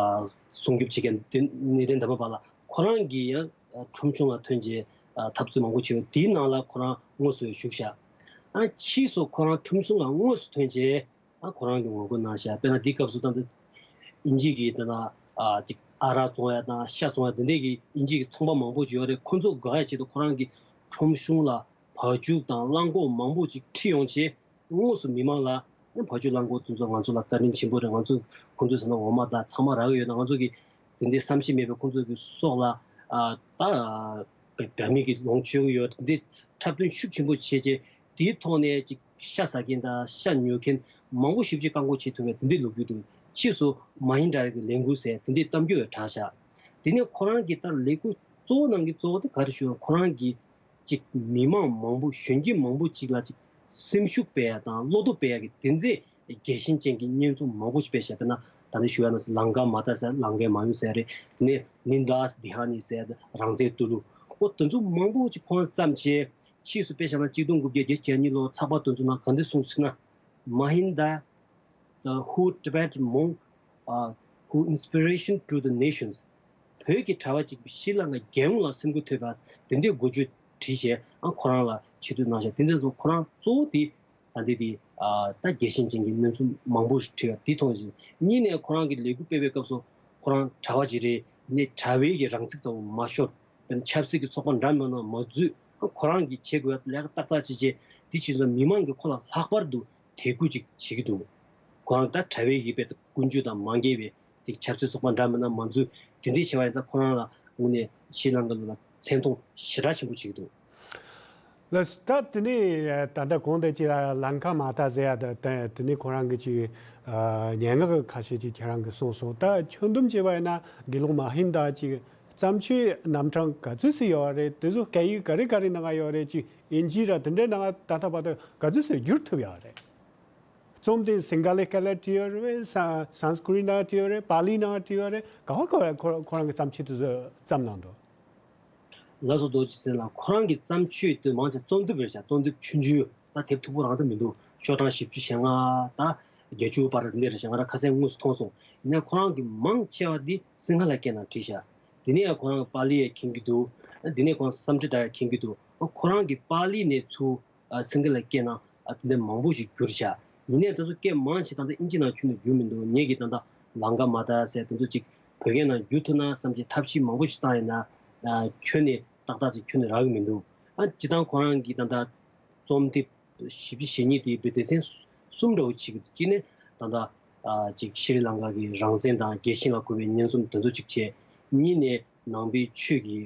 སྲུང་སྐྱོབ་བྱེད་མཁན་དེ་གནས་བརྟན་དམ་པ་པ་ལ་ཁོ་རང་གིས་ཡང་ཁྲོམ་གཞུང་ལ་ཐོན་རྗེས་ཨ་འཐབ་རྩོད་མང་པོ་བྱས་ཡོད། དེའི་ནང་ལ་ཁོ་རང་དངོས་སུ་ཞུགས་ཤག་ཨ་ཕྱིས་སུ་ཁོ་རང་ཁྲོམ་གཞུང་ལ་དངོས་སུ་ཐོན་རྗེས་ཨ་ཁོ་རང་གིས་ངོ་རྒོལ་གནང་ཤག་དཔེར་ན་འདི་སྐབས་སུ་ད་ལྟ་དབྱིན་ཇི་གི་ད་ལྟ་ཨ་ཅིག་ཨ་རག་བཙོང་ཡ་དང་ཤ་བཙོང་ཡ་དེ་འདྲས་ཀྱི་དབྱིན་ཇི་གི་ཚོང་པ་མང་པོ་ཅིག་ཡོད་རེད། ཁོ་ཚོ་དགག་ཡ་ཆེད་དུ་ཁོ་རང་གིས་ཁྲོམ་གཞུང་ལ་བ་ཕྱུགས་དང་གླང་གོག་མང་པོ་ཅིག་ཁྲིད་ཡོང་རྗེས། དངོས་སུ་མི་མང་ལ་ཨེ་བ་ཕྱུགས་གླང་གོག་དེ་ཚོ་ང་ཚོ་ལ་བཀའ་དྲིན་ཆེན་པོ་རེད། ང་ཚོ་ཁོང་ཚོའི་ཟ་ན་འོ་མ་དང་ཚང་མ་རག་གི་ཡོད་ན་ང་ཚོ་གི་དེ་འདྲའི་བསམ་ཤེས་མེད་པའི་ཁོང་ཚོ་གི་སྲོག་ལ་ཨ་ད་བ་མི་གི་ལོངས་སྤྱོད་ཀྱི་ཡོད། དེ་འདྲའི་འཁྲབ་སྟོན་ཤུགས་ཆེན་པོ་བྱས་རྗེས་དེའི་ཐོག་ནས་ཅིག་ཤ་ཟ་མཁན་དང་ཤ་ཉོ་མཁན་མང་པོ་ཞེ་པོ་ཅིག་བཀག་འགོག་བྱེད་ཐུབ་པའི་དེ་འདྲའི་ལོ་རྒྱུས་འདུག་ཕྱིས་སུ་མ་ཧིན་དྲ་གི་ལས་འགུལ་ཟེར་དེ་འདྲའི་གཏམ་རྒྱུད་ཡང་གྲགས་ཤག་དེ་ནས་ཁོ་རང་གི་ད་ལས་འགུལ་གཙོ་བོ་ནང་གི་གཙོ་བོ་དེ་ག་རེ་ཞུ་ན་ཁོ་རང་གི་ཅིག་མི་མང་མང་པོ་གཞོན་སྐྱེས་མང་པོ་ཅིག་ལ་ཅིག་སེམས་ཤུགས་སྤེལ་ཡ་དང་བློ་སྟོབས་སྤེལ་ཡ་གི་དེ་ཚོའི་རྒྱལ་ཞེན་ཅན་གྱི་བརྙན་ཐུང་མང་པོ་ཞིག་སྤེལ་བཞག་དཔེར་ན་ད་ནི་ཞུ་ཡ་ན་ལང་ཀ་མ་ཏཱ་ཟེར་ལང་ཀའི་མ་ཡུམ་ཟེར་རེད། ནི་ནིན་དཱ་སི་དི་ཧ་ནི་ཟེར་རང་བཙན་ཏུ་ལུ་ཨོ་དེ་ཚོ་མང་པོ་ཅིག་ཁོང་བརྩམས་བྱས་ཕྱིས་སུ་དཔེ་བཞག་ན་གཅིག་སྟོང་དགུ་བརྒྱ་བརྒྱད་ཅུ་གྱ་གཉིས་ལོ་ཚགས་པར་དེ་ཚོ་ནང་ག་འདྲ་གསུངས་ཟེར་ན། མ་ཧིན་དཱ། The Who Tibet Monk, uh, who inspiration to the nations. བོད་ཀྱི་གྲྭ་པ་གཅིག་ཤྲི་ལང་ཀ་རྒྱལ་ཡོངས་ལ་སེམས་འགུལ་ཐེབས་པ་དེ་འདྲའི་འགུལ་སྐྱོད་བྲིས་བྱས་ཨ་ཁོ་རང་ལ་ཆེ་བསྟོད་གནང་བྱས་དེ་འདྲ་ཚོ་ཁོ་རང་གཙོ་བོ་དེ་ད་འདི་དེ་ཨ་ད་རྒྱལ་ཞེན་ཅན་གྱི་གནས་ཚུལ་མང་པོ་ཞིག་བྲིས་པ་དེ་མཐོང་ཞིང་གཉིས་ནས་ཁོ་རང་གི་ལས་འགུལ་སྤེལ་བའི་སྐབས་སུ་ཁོ་རང་གྲྭ་པ་ཅིག་རེད། ནས་གྲྭ་པའི་གི་རང་ཚུགས་ལྟ་བུ་མ་ཤོར་དཔེར་ན་ཆབ་སྲིད་ཀྱི་ཚོགས་པ་འདྲ་མིན་ན་མ་འཛུལ་ཨ་ཁོ་རང་གིས་བྱེད་དགོས་ལས་ཀ་ཏག་ཏག་ཅིག་བྱས་དེ་བྱས་ཙང་མི་མང་གིས་ཁོ་ལ་ལྷག་པར་དུ། དད་གུས་ཅིག་བྱེད་ཀྱི་འདུག་ཁོ་རང་ད་གྲྭ་པའི་གི་དཔེ་ཀུན་སྤྱོད་དང་མ་འགལ་བའི་ཅིག་ཆབ་སྲིད་ཚོགས་པ་འདྲ་མིན་ན་མ་འཛུལ་དེ་འདྲའི་བྱས་པ་ཡིན་ཙང་ཁོ་རང་ལ་དངོས་གནས་ཤྲི་ལང་ཀ་ལུགས་ལ་མཚན་མཐོང་ཞེ་དྲག་ཆེན་པོ་བྱེད་ཀྱི་འདུག་ལགས་སོ། ད་དེ་ནས་ད་ལྟ་གོང་དུ་ཅིག་ལང་ཀ་མ་ཏཱ་ཟེར་ཡ་ད་དེ་ནས་ཁོ་རང་གི་ཅིག་སྙན་ངག་ཁ་ཤས་ཅིག་ཁྱེད་རང་གིས་གསུངས་སོང་། ད་ཁྱོན་བསྡོམས་བྱས་པ་ཡིན་ན་དགེ་སློང་མ་ཧིན་ད་ཅིག་བརྩམས་ཆོས་རྣམ་གྲངས་ག་ཚོད་ཙམ་ཡོད་རེད། དེ་ཚོ་སྐད་ཡིག་ག་རེ་ག་རེ་ནང་ཡོད་རེད། ཅིག་དབྱིན་ཇི་ར་དེ་འདྲའི་ནང་ད་ལྟ་བར་དུ་ག་ཚོད་ཙམ་བསྒྱུར་ཐུབ་ཡོད་རེད། རྩོམ་དེ་སིང་ག་ལའི་སྐད་ལ་བྲིས་ཡོད་རེད། སན་སན་སི་ཀྲི་ཏ་ནང་བྲིས་ཡོད་རེད། པཱ་ལི་ནང་བྲིས་ཡོད་རེད། ག་བ་ག་བ་ཁོ་ཁོ་རང་གི་བརྩམས་ཆོས་དེ་ཚོ་བརྩམས་གནང་འདུག་ལགས་སོ་རྡོ་རྗེ་སེང་ལགས་ཁོ་རང་གི་བརྩམས་ཆོས་དེ་མང་ཆེ་རྩོམ་དེབ་རེད་ཤག་རྩོམ་དེབ་ཆུང་ཆུང་ད་དེབ་མཐུག་པོ་རང་ད་མི་འདུག་ཤོག་གྲངས་བཞི་བཅུ་ཞེ་ལྔ་དང་བརྒྱད་ཅུ་བར་གནས་རེད་ཤག་ང་རང་ཁ་སང་དངོས་སུ་མཐོང་སོང་། ཡིན་ན་ཁོ་རང་གི་མང་ཆེ་བ་འདི་སིང་ག་ལ་སྐད་ནང་བྲིས་ཤག་དེ་ནས་ཡང་ཁོ་རང་གི་པཱ་ལི་ཡང་མཁྱེན་གྱི་འདུག་དེ་ནས་ཁོ་རང་སཾ་སྐྲྀ་ཏ་ཡང་མཁྱེན་གྱི་འདུག་ཁོ་རང་གི་པཱ་ལི་ནས་ཚུར། ཨ་སིང་ག་ལའི་སྐད་ནང་ཨ་དེ་འདྲ་མང་པོ་ཞིག་བསྒྱུར་བཞག་ཡིན་ནའི་ད་དུང་སྐད་མང་ཆེ་ད་ལྟ་དབྱིན་ཇི་ནང་ཁྱོན་ནས་བསྒྱུར་མི་འདུག་ངེད་ཀྱིས་ད་ལྟ་ལང་ཀ་མ་ཏཱ་ཟེར་དེ་ཚོ་ཅིག་བོད་སྐད་ནང་བསྒྱུར་ཐུབ་ན་བསམ་གྱི་ཐབས་ཤེས་མང་པོ་ཞིག་བཏང་ཡིན་ན་ཨ་ཁྱོན་ནས་ཏག་ཏག་ཅིག་ཁྱོན་ནས་རག་གི་མི་འདུག་ཨ་སྤྱིར་བཏང་ཁོ་རང་གིས་ད་ལྟ་རྩོམ་དེབ་བཞི་བཅུ་ཞེ་གཉིས་དེའི་སྡེ་ཚན་གསུམ་འདྲ་བོ་ཅིག་གཅིག་ནས་ད་ལྟ་ཨ་ཅིག་ཤྲི་ལང་ཀ་གི་རང་བཙན་དང་རྒྱལ་ཞེན་ལ་གུས་པའི་སྙན་རྩོམ་དེ་ཚོ་ཅིག་བྱས། གཉིས་ནས། ནང་པའི་ཆོས་ཀྱི་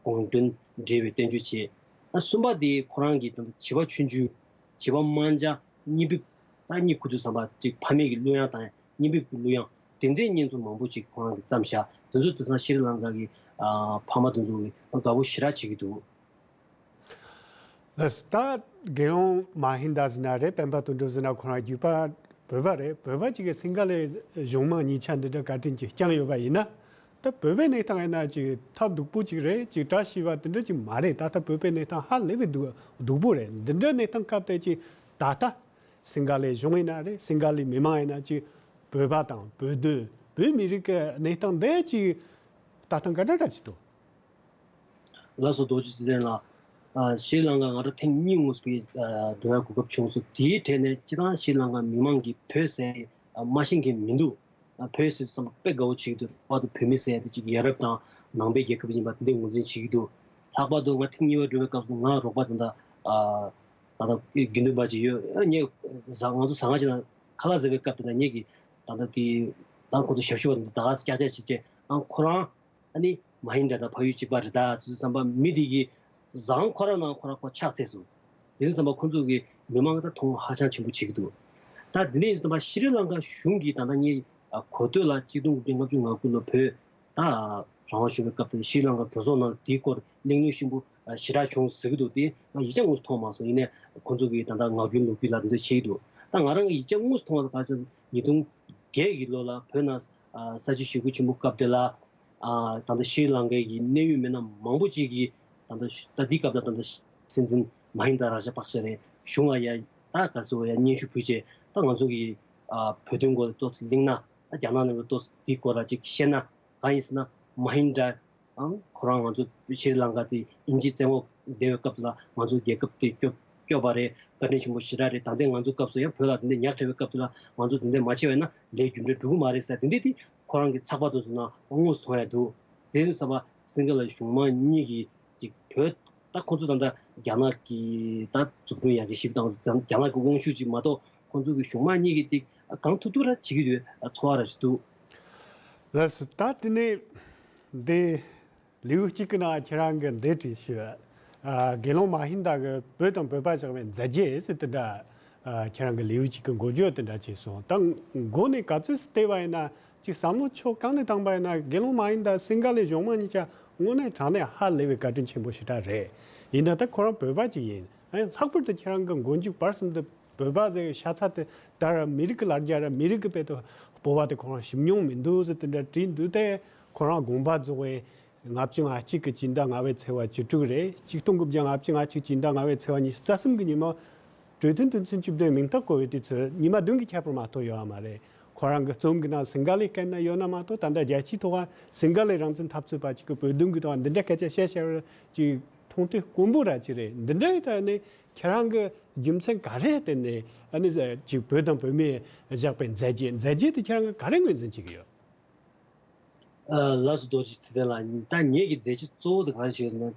དགོངས་དོན་འགྲེལ་བའི་བསྟན་བཅོས་བྱས། ཨ་གསུམ་པ་དེ་ཁོ་རང་གི་ད་ལྟ་བྱིས་པ་ཆུང་ཆུང་། བྱིས་པ་དམར་འབྱར་གཉིད་འབིབས། ད་གཉིད་ཁུག་དུས་ཙམ་པ་ཅིག་ཕ་མེས་ཀྱི་གླུ་དབྱངས་དང་གཉིད་འབིབས་ཀྱི་གླུ་དབྱངས་དེ་འདྲའི་བརྙན་ཐུང་མང་པོ་ཅིག་ཁོ་རང་གིས་བརྩམས་བཞག་དེ་ཚོ་དེང་སང་ཤྲི་ལང་ཀ་གི་ཨ་ཕ་མ་དེ་ཚོ་གིས་དགའ་པོ་ཞེ་དྲག་བྱེད་ཀྱི་འདུག་ལགས་སོ། ད་རྒྱལ་ཡོངས་མ་ཧིན་ད་ཟེར་ན་རེད། སྤེན་པ་དོན་གྲུབ་ཟེར་ན་ཁོ་རང་རྒྱུད་པ་བོད་པ་རེད། བོད་པ་གཅིག་གིས་སིང་ག་ལའི་གཞུང་མང་གཉིས་ཆ་འདི་འདྲ་བཀའ་དྲིན་གྱིས་བསྐྱངས་ཡོད་པ་ཡིན་ན། ད་བོད་པའི་གནས་སྟངས་ཡིན་ན་ཅིག་ཐབས་སྡུག་པོ་ཅིག་རེད། ཅིག་བཀྲ་ཤིས་པ་དེ་འདྲ་ཅིག་མ་རེད། ད་ལྟ་བོད་པའི་གནས་སྟངས་ཧ་ལས་པའི་སྡུག་སྡུག་པོ་རེད། འདི་འདྲ་གནས་སྟངས་སྐབས་དེ་ཅིག་ད་ལྟ་སིང་ག་ལའི་གཞུང་ཡིན་ན་རེད། སིང་ག་ལའི་མི་མང་ཡིན་ན་ཅིག་བོད་པ་དང་བོད་དོན་བོད་མི་རིགས་ཀྱི་གནས་སྟངས་འདི་ཅིག་ལྟ་སྟངས་ག་འདྲ་འདྲ་ཅིག་འདུག་ལགས་སོ་རྡོ་རྗེ་ཚེ་བརྟན་ལགས། ཨ་ཤྲི་ལང་ཀ་ང་རང་ཐེངས་གཉིས་དངོས་སུ་ཕེབས་ཨ་འགྲོ་ཡ་གོ་སྐབས་བྱུང་སོང་། དེའི་གྲས་ནས་སྤྱིར་བཏང་ཤྲི་ལང་ཀ་མི་མང་གིས་བོད་ཟེར་ཨ་མ་ཤེས་མཁན་མི་འདུག་ཨ་བོད་ཟེར་བསམ་པ་དཔེ་དགའ་བོ་བྱེད་ཀྱི་འདུག་ལྷག་པར་དུ་བོད་མི་ཟེར་ཡ་དེ་ཅིག་ཡ་རབས་དང་ནང་པའི་རྒྱལ་ཁབ་ཡིན་པ་དེ་འདྲའི་ངོས་འཛིན་བྱེད་ཀྱི་འདུག་ལྷག་པར་དུ་ང་ཐེངས་གཉིས་པ་འགྲོ་བའི་སྐབས་སུ་ང་རོགས་པ་དེ་འདྲ་ཨ་ད་ལྟ་དགེ་འདུན་པ་ཅིག་ཡོད། ཨ་ངས་ཟ་ང་ཚོ་ཟ་ཁང་ཅིག་ནང་ཁ་ལག་ཟ་བའི་སྐབས་དེ་འདྲ་ངེད་ཀྱིས་ད་ལྟ་དེ་ད་ཁོ་ཚོ་ཞབས་ཞུ་བ་དེ་འདྲ་ད་ག་སེ་ཀྱག་ཀྱག་བྱེད་ཀྱི་ཨ་ཁོ་རང་ཨ་ནི་མ་ཧིན་དྲ་དང་ཕ་ཡུལ་གཅིག་པ་རེད་ད་ཚོད་བསམ་པ་མི་དེ་གིས་ཟ་ཁང་ཁོ་རང་ནང་ཁོ་རང་ཁོ་ཆགས་ཚར་སོང་། དེ་ཚོད་བསམ་པ་ཁོ་ཚོ་གིས་མི་མང་གིས་ད་མཐོང་ཧ་ཅང་ཆེན་པོ་བྱེད་ཀྱི་འདུག་ད་དེ་ནས་ཡིན་ཙང་ཤྲི་ལང་ཀ་གཞུང་གིས་ད་ལྟ་ངས་གོ་ཐོས་ལ་གཅིག་སྟོང་དགུ་བརྒྱ་ལྔ་བཅུ་ང་དགུ་ལོ་བོད་ད་རང་དབང་ཞུ་བའི་སྐབས་དེར་ཤྲི་ལང་ཀ་གྲོས་ཚོགས་ནང་དེའི་སྐོར་གླེང་སློང་ཞིབ་པོ་ཞེ་དྲག་བྱུང་ཟེར་གྱི་འདུག་དེ་ང་ཡིག་ཆ་དངོས་སུ་མཐོང་མ་སོང་། ཡིན་ནའི་ཁོ་ཚོ་གིས་ད་ལྟ་ངག་རྒྱུན་ལོ་རྒྱུས་ལ་དེ་འདྲ་བཤད་ཀྱི་འདུག་ད་ང་རང་གི་ཡིག་ཆ་དངོས་སུ་མཐོང་བ་ལ་ག་ཚོད་ཉིས་སྟོང་བརྒྱད་ཀྱི་ལོ་ལ་བོད་ནང་ས་བྱི་ཞི་རྒོལ་ཆེན་པོ་སྐབས་དེ་ལ། ཨ་ད་ལྟ་ཤྲི་ལང་ཀའི་གི་གནད་ཡོད་མི་སྣ་མང་པོ་ཅིག་གིས་ད་ལྟ་ད་ལྟའི་སྐབས་ལ་ད་ལྟ་སྲིད་འཛིན་མ་ཧིན་ད་ར་ཇ་པག་ཤ་རེད། གཞུང་ལ་ཡ་ད་ག་ཚོད་ཡ་སྙན་ཞུ་ཕུལ་བྱས་ད་ང་ཚོ་གི་ཨ་བོད་དོན་སྐོར་ལ་ཏོག་ཙམ་གླེང་ན་ད་རྒྱ་ནག་ནང་ལ་ཏོག་ཙམ་འདི་སྐོར་ལ་ཅིག་བཤད་ན་གང་ཡིན་ཟེར་ན་མ་ཧིན་ད་ར་ཨང་ཁོ་རང་ང་ཚོ་ཤྲི་ལང་ཀ་དེ་དབྱིན་ཇིའི་བཙན་འོག་བསྡད་པའི་སྐབས་དེ་ལ་ང་ཚོ་རྒྱལ་ཁབ་དེ་སྐྱོབ་སྐྱོབ་པ་རེད། བཀའ་དྲིན་ཆེན་པོ་ཞེ་དྲག་རེད། ད་ལྟའི་ང་ཚོ་སྐབས་སུ་ཡང་བོད་ལ་དེ་འདྲ་ཉག་ཕྲ་བའི་སྐབས་དེ་ལ་ང་ཚོ་དེ་འདྲ་མ་བྱས་པ་ཡིན་ན་ལས་རྒྱུ་འབྲས་འགྲོ་གི་མ་རེད་ཟེར་དེ་འདྲ་དེ་ཁོ་རང་གི་ཚགས་པར་དུ་བཟུང་ན་དངོས་སུ་མཐོང་ཡ་འདུག་དེ་ཡིན་ཙང་སིང་ག་ལའི་གཞུང་མང་གཉིས་ཀྱིས་ཅིག་བོད་ད་ཁོ་ཚོ་ད་ལྟ་རྒྱ་ནག་གི་ད་འཛུགས་སྐྲུན་ཡར་རྒྱས་ཞིབ་དང་རྒྱ་ནག་གི་དབང་ཤུགས་ཅིག་མ་གཏོགས་ཁོ་ཚོ་གི་གཞུང་མང་གཉིས་ཀྱིས་ཅིག་གང་ཐུབ་ཐུབ་ར་བྱེད་ཀྱི་ཡོད་ཚོར་བ་ར་ཞིག་འདུག་ལགས་སོ། ད་དེ་ནས་འདི་ལེའུ་གཅིག་གི་ནང་ཁྱེད་རང་གིས་འདི་བྲིས་ཤོད། ཨ་དགེ་སློང་མ་ཧིན་ད་གིས་བོད་དང་བོད་པ་བཞག་པའི་མཛད་རྗེས་ཟེར་དེ་འདྲ། ཨ་ཁྱེད་རང་གི་ལེའུ་གཅིག་གི་འགོ་བརྗོད་དེ་འདྲ་བྱས་སོང་། ད་མགོ་ནས་ག་ཚོད་བལྟས་པ་ཡིན་ན་ཅིག་བསམ་བློ་ཕྱོགས་གང་ནས་བཏང་པ་ཡིན་ན་དགེ་སློང་མ་ཧིན་ད་སིང་ག་ལའི་གཞུང་མང་གཉིས་ཆ་དངོས་གནས་དྲང་གནས་ཧ་ལས་པའི་བཀའ་དྲིན་ཆེན་པོ་ཞེ་དྲག་རེད། ཡིན་ན་ད་ཁོ་རང་བོད་པ་ཅིག་ཡིན། ཨ་ནི་ལྷག་པར་དུ་ཁྱེད་རང་གི་མགོ་མཇུག་བར་གསུམ་དུ་བོད་པ་ཟེར་བའི་ཤ་ཚ་དེ་ད་ར་མི་རིགས་ཀྱི་ལ་རྒྱ་ར་མི་རིགས་ཀྱི་དཔེ་དུ་སྤོབས་པ་དེ་ཁོ་རང་ཞིམ་མྱོང་མི་འདུག་ཟེར་དེ་འདྲ་བྲིས་འདུག་སྟེ། ཁོ་རང་དགོངས་པ་རྫོགས་པའི་ལྔ་བཅུ་ང་གཅིག་གི་སྤྱི་ཟླ་ལྔ་པའི་ཚེས་པ་བཅུ་དྲུག་རེད། ཆིག་སྟོང་དགུ་བརྒྱ་ལྔ་བཅུ་ང་གཅིག་སྤྱི་ཟླ་ལྔ་པའི་ཚེས་པ་ཉི་ཤུ་རྩ་གསུམ་གྱི་ཉིན་མོ། གྲོས་མཐུན་དོན་ཚན་བཅུ་བདུན་མིང་རྟགས་བཀོད་པའི་དུས་ཚོད་ཉི་མ་བདུན་གྱི་ཁྱད་པར་མ་གཏོགས་ཡོད་པ་མ་རེད། ཁོ་རང་གི་རྩོམ་གྱི་ནང་སིང་ག་ལའི་སྐད་ནང་ཡོད་ན་མ་གཏོགས་ད་ལྟ་རྒྱལ་སྤྱིའི་ཐོག་ལ་སིང་ག་ལའི་རང་བཙན་འཐབ་རྩོད་པ་གཅིག་གིས་བོད་དོན་གྱི་ཐོག་འདི་འདྲ་སྐད་ཆ་བཤད་བཤད་པ་ཅིག་མཐོང་ཐོས་དཀོན་པོ་ར་ཅིག་རེད། འདི་འདྲའི་ཐད་ནས་ཁྱེད་རང་གི་རྒྱུ་མཚན་ག་རེ་བརྟེན་ནས་ཨ་ནི་ཅིག་བོད་དང་བོད་མིས་བཞག་པའི་མཛད་རྗེས་མཛད་རྗེས་དེ་ཁྱེད་རང་གིས་ག་རེ་ངོས་འཛིན་བྱེད་ཀྱི་ཡོད། ཨ་ལགས་སོ། རྡོ་རྗེ་ཚེ་བརྟན་ལགས། ད་ངེད་ཀྱི་མཛད་རྗེས་གཙོ་བོ་དེ་ག་རེ་ཞིག་ཡོད་ཟེར་ན།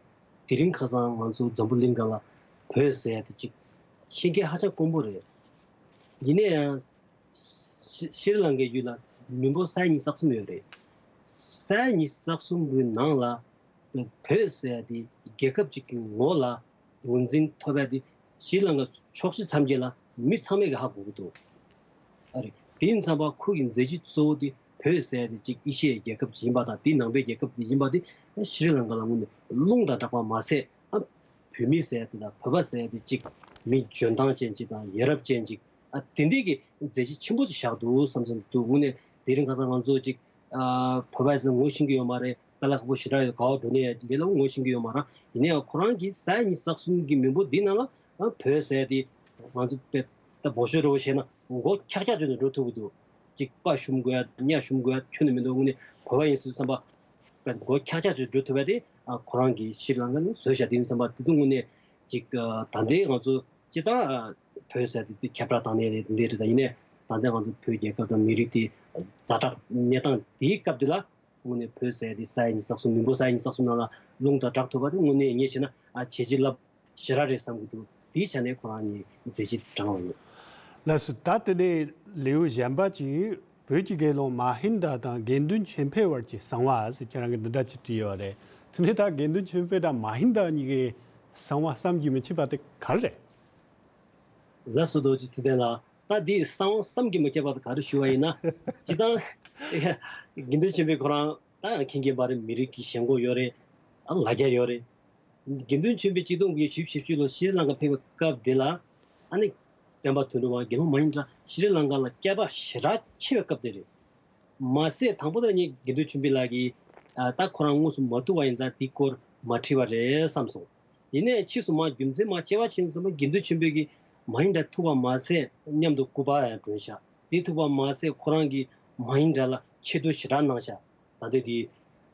དེ་རིང་ཁ་སང་ང་ཚོ་འཛམ་བུ་གླིང་སྒང་ལ་བོད་ཟེར་ཡ་དེ་ཅིག་ཤེས་མཁན་ཧ་ཅང་དཀོན་པོ་རེད། ཡིན་ན་ཡང་ཤི་ཤྲི་ལང་ཀའི་ཡུལ་ལ་མི་འབོར་ས་ཡ་ཉི་ཤུ་རྩ་གསུམ་ཡོད་རེད། ས་ཡ་ཉི་ཤུ་རྩ་གསུམ་གྱི་ནང་ལ་བོད་ཟེར་ཡ་དེ་རྒྱལ་ཁབ་ཅིག་གི་ངོ་ལ་ངོས་འཛིན་ཐོབ་ཡ་དེ་ཤྲི་ལང་ཀ་ཕྱོགས་བཞི་མཚམས་བརྒྱད་ལ་མི་ཚང་མས་ཀྱིས་ཧ་གོ་གི་འདུག་ཨ་རེད། དེ་ཡིན་ཙང་པ་ཁོ་གི་མཛད་རྗེས་གཙོ་བོ་དེ་བོད་ཟེར་ཡ་དེ་གཅིག་ཨེ་ཤི་ཡའི་རྒྱལ་ཁབ་ཅིག་ཡིན་པ་དང་དེའི་ནང་པའི་རྒྱལ་ཁབ་ཅིག་ཡིན་པ་དེ་ཤྲི་ལང་ཀ་ལ་དངོས་གནས་རླུང་དང་སྦྲགས་པ་མ་ཟད། ཨ་བོད་མི་ཟེར་ཡ་དེ་དང་བོད་པ་ཟེར་ཡ་དེ་གཅིག་མི་འཇོན་ཐང་ཅན་ཅིག་དང་ཡ་རབས་ཅན་ཅིག་ཨ་དེ་འདྲའི་གི་མཛད་རྗེས་ཆེན་པོ་ཅིག་བཞག་འདུག་བསམ་བསམ་འདུག་དངོས་གནས་དེ་རིང་ཁ་སང་ང་ཚོ་ཅིག་ཨ་བོད་པ་ཟེར་ངོ་ཤེས་ཀྱི་ཡོད་མ་རེད། དཀའ་ལས་ཁག་པོ་ཞེ་དྲག་ཡོད། ག་བ་འགྲོ་ནས་ཡ་དེ་ལ་ངོ་ཤེས་ཀྱི་ཡོད་མ་རེད། ཡིན་ན་ཡང་ཁོ་རང་གིས་ས་ཡ་ཉི་ཤུ་རྩ་གསུམ་གྱི་མི་འབོར་འདི་ནང་ལ་ཨ་བོད་ཟེར་ཡ་དེ་ང་ཚོ་དཔེ་ད་འབོ་ཤོད་འདྲ་བོ་བྱས་ན་མགོ་འཁྱག་འཁྱག་བྱས་ནས་འགྲོ་ཐུབ་ཀྱི་འདུག་གཅིག་པ་ཞུམ་དགོས་ཡ་གཉའ་ཞུམ་དགོས་ཡ་ཁྱོན་ནས་མི་འདུག་དངོས་གནས་བོད་པ་ཡིན་ཟེར་བསམ་པ་དཔེ་མགོ་འཁྱག་འཁྱག་བྱས་འགྲོ་ཐུབ་པ་དེ་ཨ་ཁོ་རང་གིས་ཤྲི་ལང་ཀ་ནས་བཟོས་བཞག་དེ་ཡིན་བསམ་པ་དེ་ཚོ་དངོས་གནས་གཅིག་ད་ལྟའི་ང་ཚོ་སྤྱིར་བཏང་བོད་ཟེར་དེ་དེ་ཁྱབ་བསྒྲགས་བཏང་ནས་རེད་འདི་རེད། ད་ཡིན་ནའི་ད་ལྟ་ང་ཚོ་བོད་རྒྱལ་ཁབ་དང་མི་རིགས་དེ་ཛ་དྲག་གནས་སྟངས་དེའི་སྐབས་དེ་ལ་དངོས་གནས་བོད་ཟེར་དེ་ས་ཡ་ཉི་ཤུ་རྩ་གསུམ་མི་འབོར་ས་ཡ་ཉི་ཤུ་རྩ་གསུམ་ནང་ལ་རླུང་དང་སྦྲགས་ཐུབ་པ་དེ་དངོས་གནས་ངས་བྱས་ན་ཨ་བྱས་རྗེས་རླབས་ཞེ་དྲག་རེད་བསམ་གྱི་འདུག་དེའི་ཆ་ནས་ཁོ་རང་གི་མཛད་རྗེས་དེ་དྲངས་པ་ཡིན། ལགས་སོ། ད་དེ་ནས་ལེའུ་གཞན་པ་ཅིག་བོད་ཀྱི་དགེ་སློང་མ་ཧིན་དཱ་དང་དགེ་འདུན་ཆོས་འཕེལ་བར་གྱི་གསང་བ་ཟེར་ཁྱེད་རང་གིས་འདི་འདྲ་ཅིག་བྲིས་ཡོད་རེད། དེ་ནས་ད་དགེ་འདུན་ཆོས་འཕེལ་དང་མ་ཧིན་དཱ་གཉིས་ཀའི་གསང་བ་བསམ་གྱིས་མི་ཁྱབ་པ་དེ་ག་རེ་རེད། ལགས་སོ། རྡོ་རྗེ་ཚེ་བརྟན་ལགས། ད་འདི་གསང་བ་བསམ་གྱིས་མི་ཁྱབ་པ་དེ་ག་རེ་ཞུ་བ་ཡིན་ན། སྤྱིར་བཏང་དགེ་འདུན་ཆོས་འཕེལ་ཁོ་རང་ད་མཁན་རྐྱེན་པ་རེད། མི་རིགས་ཀྱི་ཞེན་ཁོག་ཡོད་རེད། ཨ་ལ་རྒྱ་ཡོད་རེད། དགེ་འདུན་ཆོས་འཕེལ་ཆིག་སྟོང་དགུ་བརྒྱ་བཞི་བཅུ་ཞེ་བཞི་ལོ་ཤྲི་ལང་ཀ་ཕེབས་པའི་སྐབས་དེ་ལ་ཨ་ནི་སྤེན་པ་དོན་གྲུབ་དབང་དགེ་སློང་མ་ཧིན་དཱ་ཤྲི་ལང་ཀ་ལ་སྐྱེས་པ་ཞེ་དྲག་ཆེ་བའི་སྐབས་དེ་རེད། མ་ཟད་དང་པོ་དེ་ངས་དགེ་འདུན་ཆོས་འཕེལ་ལགས་ཀྱིས་ཨ་ད་ཁོ་རང་དངོས་སུ་མ་ཐུག་པ་ཡིན་ཙང་དེའི་སྐོར་མ་བྲིས་པ་རེད་བསམ་སོང་། ཡིན་ནའི་ཕྱིས་སུ་མ་རྒྱུ་མཚན་མ་སྐྱེ་བ་ཕྱིན་སོང་ན་དགེ་འདུན་ཆོས་འཕེལ་གྱིས་མ་ཧིན་དཱ་ཐུག་པ་མ་ཟད་མཉམ་དུ་སྐུ་པར་ཡང་སྒྲོན་ཤག་དེ་ཐུག་པ་མ་ཟད་ཁོ་རང་གིས་མ་ཧིན་དཱ་ལ་ཆེ་བསྟོད་ཞེ་དྲག་གནང་ཤག་ད་ལྟ་དེ་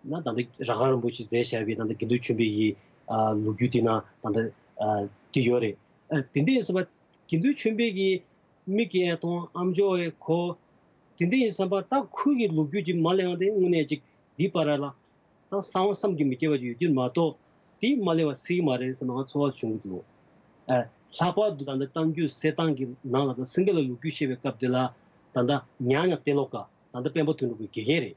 ན་ད་ལྟ་རཱ་ག་རིན་པོ་ཆེས་མཛད་བཞག་པའི་ད་ལྟ་དགེ་འདུན་ཆོས་འཕེལ་གྱི་ཨ་ལོ་རྒྱུས་དེ་ན་ད་ལྟ་ཨ་དེ་ཡོད་རེད། ཨ་དེ་འདྲ་ཡིན་སོང་ན་དགེ་འདུན་ཆོས་འཕེལ་གྱི་མིག་གིས་མཐོང་ཨམ་ཅོག་གིས་གོ། དེ་འདྲ་ཡིན་བསམ་པ་ད་ཁོ་གི་ལོ་རྒྱུས་ཅིག་མ་གླེང་བ་དེ་དངོས་གནས་ཅིག་འདི་བར་ལ་ད་གསང་བ་བསམ་གྱིས་མི་ཁྱབ་པ་ཡོད་རྒྱུ་མ་གཏོགས་ དེ་མ་ལེན་པ་སྲིད་ཀྱི་མ་རེད་ཟེར་ནས་ང་ཚོར་བ་བྱུང་གི་འདུག་ཨ། ལྷག་པར་དུ་ད་ལྟ་གཏམ་རྒྱུད་གསེར་ཐང་གི་ནང་ལ་དང་སིང་ག་ལ་ལོ་རྒྱུས་བཤད་པའི་སྐབས་དེ་ལ་ད་ལྟ་ཉང་ཉང་ཏེ་ལོ་ཀ་ད་ལྟ་སྤེན་པ་དོན་གྲུབ་ཀྱི་དགེ་རྒན་རེད།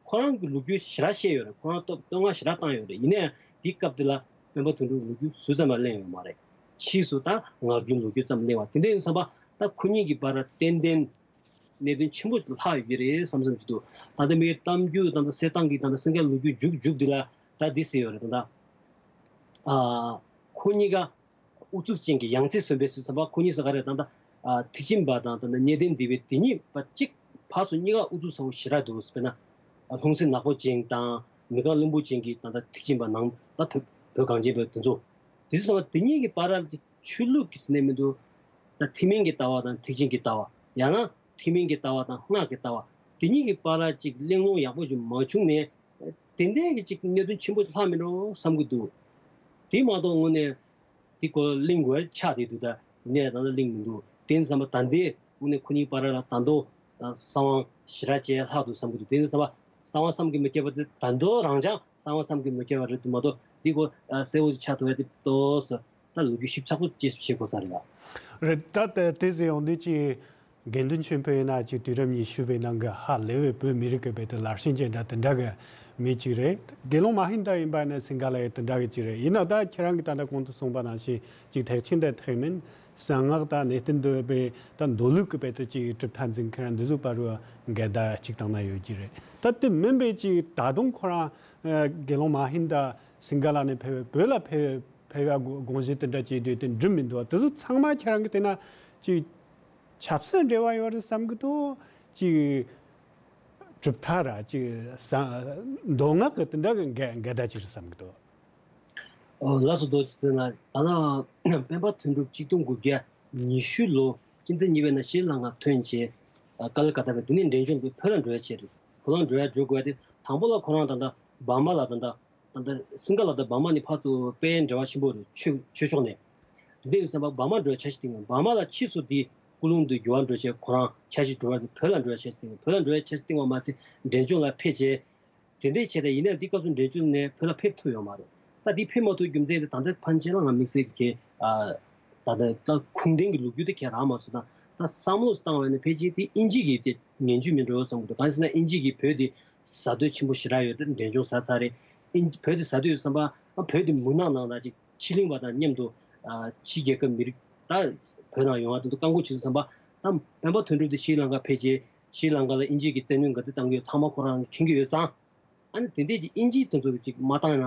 ཁོ་རང་གི་ལོ་རྒྱུས་ཞེ་དྲག་བཤད་ཡོད་རེད། ཁོ་རང་སྟོབས་བསྟོད་བསྔགས་ཞེ་དྲག་བཏང་ཡོད་རེད། ཡིན་ནའང་དེའི་སྐབས་དེ་ལ་སྤེན་པ་དོན་གྲུབ་ལོ་རྒྱུས་ཟུར་ཙམ་མ་གླེང་ཡོད་མ་རེད། ཕྱིས་སུ་ད་ངག་རྒྱུན་ལོ་རྒྱུས་ཙམ་གླེང་བ་དེ་འདྲ་ཡིན་བསམ་པ། ད་ཁོ་གཉིས་ཀྱི་བར་ཏན་ཏན་གནད་དོན་ཆེན་པོ་ལྷག་ཡོད་ཀྱི་རེད་བསམ་བསམ་ཅིག་འདུག་ད་ལྟ་མིའི་གཏམ་རྒྱུད་ད་ལྟ་གསེར་ཐང་གི་ད་ལྟ་སིང་ག་ལ་ལོ་རྒྱུས་མཇུག་མཇུག་འདི་ལ་ད་འདི་ཟེར་ཡོད་རེད། ད་ལྟ་ཨ་ཁོ་གཉིས་ཀ་ཨུ་ཚུགས་ཅན་གྱི་ཡང་རྩེ་སོན་པའི་སྲིད་ཙམ་པ་ཁོ་གཉིས་སུ་ག་རེ་ད་ལྟ་ཨ་ཐེག་ཆེན་པ་དང་ད་ལྟ་གནས་བརྟན་སྡེ་པའི་དེ་གཉིས་པ་གཅིག་ཕར་ཚུར་གཉིས་ཀ་ཨུ་ཚུགས་ཚ་བོ་ཞེ་དྲག་འདུག་དཔེར་ན་ལྷུང་བཟེད་ནག་པོ་ཅན་དང་མི་རྐང་བླུན་པོ་ཅན་གྱི་ད་ལྟ་ཐེག་ཆེན་པ་ནང་ད་བོད་བོད་གངས་ཅན་པའི་དེ་ཚོ་དེ་ཚོ་ཚང་མ་དེ་གཉིས་ཀྱི་བར་ལ་ཆོས་ལུགས་ཀྱི་ཟེར་ནས་མི་འདུག་ད་ཐེག་དམན་གྱི་ལྟ་བ་དང་ཐེག་ཆེན་གྱི་ལྟ་བ། ཡང་ན་ཐེག་དམན་གྱི་ལྟ་བ་དང་སྔགས་ཀྱི་ལྟ་བ། དེ་གཉིས་ཀྱི་བར་ལ་ཅིག་གླེང་སློང་ཡག་པོ་ཅིག་མ་བྱུང་ནས། དེ་འདྲའི་གི་ཅིག་གནད་དོན་ཆེན་པོ་ལྷག་མེད་འགྲོ་བསམ་གྱི་འདུག་དེ་མ་གཏོགས་དངོས་གནས་དེ་སྐོར་གླེང་དགོས་ཆགས་བསྡད་འདུག་ད་ཡིན་ནའི་ད་ལྟ་གླེང་མི་འདུག་དེ་ཡིན་བསམ་པ་ད་ལྟའི་དངོས་གནས་ཁོ་གཉིས་བར་ལ་ད་དུང་གསང་བ་ཞེ་དྲག་བྱས་ལྷག་འདུག་བསམ་གྱི་འདུག་དེ་ཡིན་བསམ་པ་གསང་བ་བསམ་གྱིས་མི་ཁྱབ་པ་དེ་ད་དུང་རང་ཅག་གསང་བ་བསམ་གྱིས་མི་ཁྱབ་པ་རེད་འདུག་མ་གཏོགས་དེ་སྐོར་གསལ་བོ་ཅིག་ཆགས་ཐུབ་ཡ་དེ་ཏོག་ཙམ་ད་ལོ་རྒྱུས་ཞིབ་ཚགས་པོ་ཅིག་བྱེད་དགོས་ས་རེད་ལ། རེད། ད་དེ་དེ་ཟེར་ཡོང་དུས་ཀྱི། དགེ་འདུན་ཆོས་འཕེལ་ཡིན་ན་ཅིག་དུས་རབས་ཉི་ཤུ་པའི་ནང་གི་ཧ་ལས་པའི་བོད་མི་རིགས་ཀྱི་བེད་དེ་ལར་ཤན་ཅན་འདྲ་དེ་འདྲ་གི་མི་གཅིག་རེད། དགེ་སློང་མ་ཧིན་ད་ཡིན་པ་ནི་སིང་ག་ལ་ཡི་དེ་འདྲ་གི་གཅིག་རེད། ཡིན་ན་ད་ཁྱེད་རང་གི་ད་ལྟ་གོང་དུ་གསུངས་པ་ནང་བཞིན་ཅིག་ཐེག་ཆེན་དང་ཐེག་དམན། གསང་སྔགས་དང་གནས་བརྟན་འདོད་པའི་ད་མདོ་ལུགས་ཀྱི་བེད་དེ་ཅིག་གྲུབ་མཐའ་འཛིན་མཁན་འདི་ཚོ་བར་རུ་འགལ་ཟླ་གཅིག་དང་ན་ཡོད་ཀྱི་རེད། ད་དེ་མིན་པའི་ཅིག་ད་དུང་ཁོ་རང་དགེ་སློང་མ་ཧིན་ད་སིང་ག་ལ་ནས་ཕེབས་བོད་ལ་ཕེབས་ཕེབས་ཡ་དགོངས་གཞི་དེ་འདྲ་བྱས་དུས་དེ་འགྲུབ་མི་འདུག་དེ་ཚོ་ཚང་མ་ཁྱེད་རང་གི་དེ་ན་ཅིག་ཆབ་སྲིད་འབྲེལ་བ་ཡོད་རེད་བསམ་གི་འདུག་ཅིག་གྲུབ་མཐའ་ར་ཅིག་ས་མདོ་སྔགས་ཀྱི་དེ་འདྲ་གི་འགལ་འགལ་ཟླ་ཅིག་རེད་བསམ་གི་འདུག་ཨོ་ལགས་སོ། རྡོ་རྗེ་སེང་ལགས། ད་ལྟ་སྤེན་པ་དོན་གྲུབ་གཅིག་སྟོང་དགུ་བརྒྱ་ཉི་ཤུ་ལོ་སྤྱི་ཟླ་གཉིས་པའི་ནང་ཤྲི་ལང་ཀ་ཐོན་བྱས། ཀ་ལི་ཀ་ཏ་བས་དེ་ནས་འབྲས་ལྗོངས་ཀྱི་བོད་ལ་འགྲོ་ཡ་བྱས་རེད། བོད་ལ་འགྲོ་ཡ་འགྲོ་དགོས་ཡ་དེ་དང་པོ་ལ་ཁོ་རང་ད་ལྟ་འབར་མ་ལ་ད་ལྟ་ད་ལྟ་སིང་ག་ལ་དང་འབར་མ་ནི་ཕར་ཚུར་དཔེ་འབྲེལ་བ་ཆེན་པོ་རེད། ཆོས་ཆོས་ཕྱོགས་ནས། དེ་འདྲ་ཡིན་བསམ་པ་འབར་མ་འགྲོ་ཡ་འཆར་གཞི་བཏིང་བ། འབར་མ་ལ་ཕྱིས་སུ་དེ་ཀུན་སློང་དུ་འགྱུར་བ་འགྲོ་བྱས་ཁོ་རང་འཆར་གཞི་འགྲོ་བ་དེ་བོད་ལ་འགྲོ་ཡ་འཆར་གཞི་བཏིང་བ། བོད་ལ་འགྲོ་ཡ་འཆར་གཞི་བཏིང་བ་མ་ཟད་འབྲས་ལྗོངས་ལ་ཕེབས་བྱས། དེ་འདྲའི་བྱས་ཏེ་ཡིན་ནའང་འདི་སྐབས་སུ་འབྲས་ལྗོངས་ནས་བོད་ལ་ཕེབས་ཐུབ་ཡོད་མ་རེད། ད་འདི་ཕེབས་མ་ཐུབ་རྒྱུ་མཚན་དེ་ད་ལྟ་ཕན་ཆད་ལ་ང་དམིགས་བསལ་གྱི་ཨ་ད་ལྟ་ད་ཁུངས་ལྡན་གྱི་ལོ་རྒྱུས་དེ་གས་རག་མ་སོང་། ད་ད་བསམ་བློ་བཏང་བ་ནི་ཕལ་ཆེར་དེ་དབྱིན་ཇི་གི་དེ་ངན་ཇུས་མིན་འགྲོ་བསམ་གྱི་འདུག་གང་ཟེར་ན་དབྱིན་ཇི་གིས་བོད་དེ་ཟ་འདོད་ཆེན་པོ་ཞེ་དྲག་ཡོད་དེ་འབྲས་ལྗོངས་ཟ་ཚར་རེད། དབྱིན་བོད་དེ་ཟ་འདོད་ཡོད་བསམ་པ་བོད་དེ་མུན་ནག་ནང་ལ་ཅིག་ཕྱི་གླིང་པ་དང་མཉམ་དུ་ཨ་ཕྱི་རྒྱལ་ཁབ་མི་རིགས་ད་བོད་ནང་ཡོང་བ་དེ་ཚོ་བཀག་འགོག་བྱེད་དུས་བསམ་པ་ད་སྤེན་པ་དོན་གྲུབ་དེ་ཤྲི་ལང་ཀ་ཕེབས་རྗེས་ཤྲི་ལང་ཀ་ལ་དབྱིན་ཇི་གིས་བཙན་གནོན་ག་དུས་བཏང་གི་ཡོད་ཚང་མ་ཁོ་རང་མཁྱེན་གྱི་ཡོད་ཙང་། ཨ་ནི་དེ་འདྲས་ཀྱི་དབྱིན་ཇིའི་དོན་དུ་ཅིག་མ་བཏང་ན་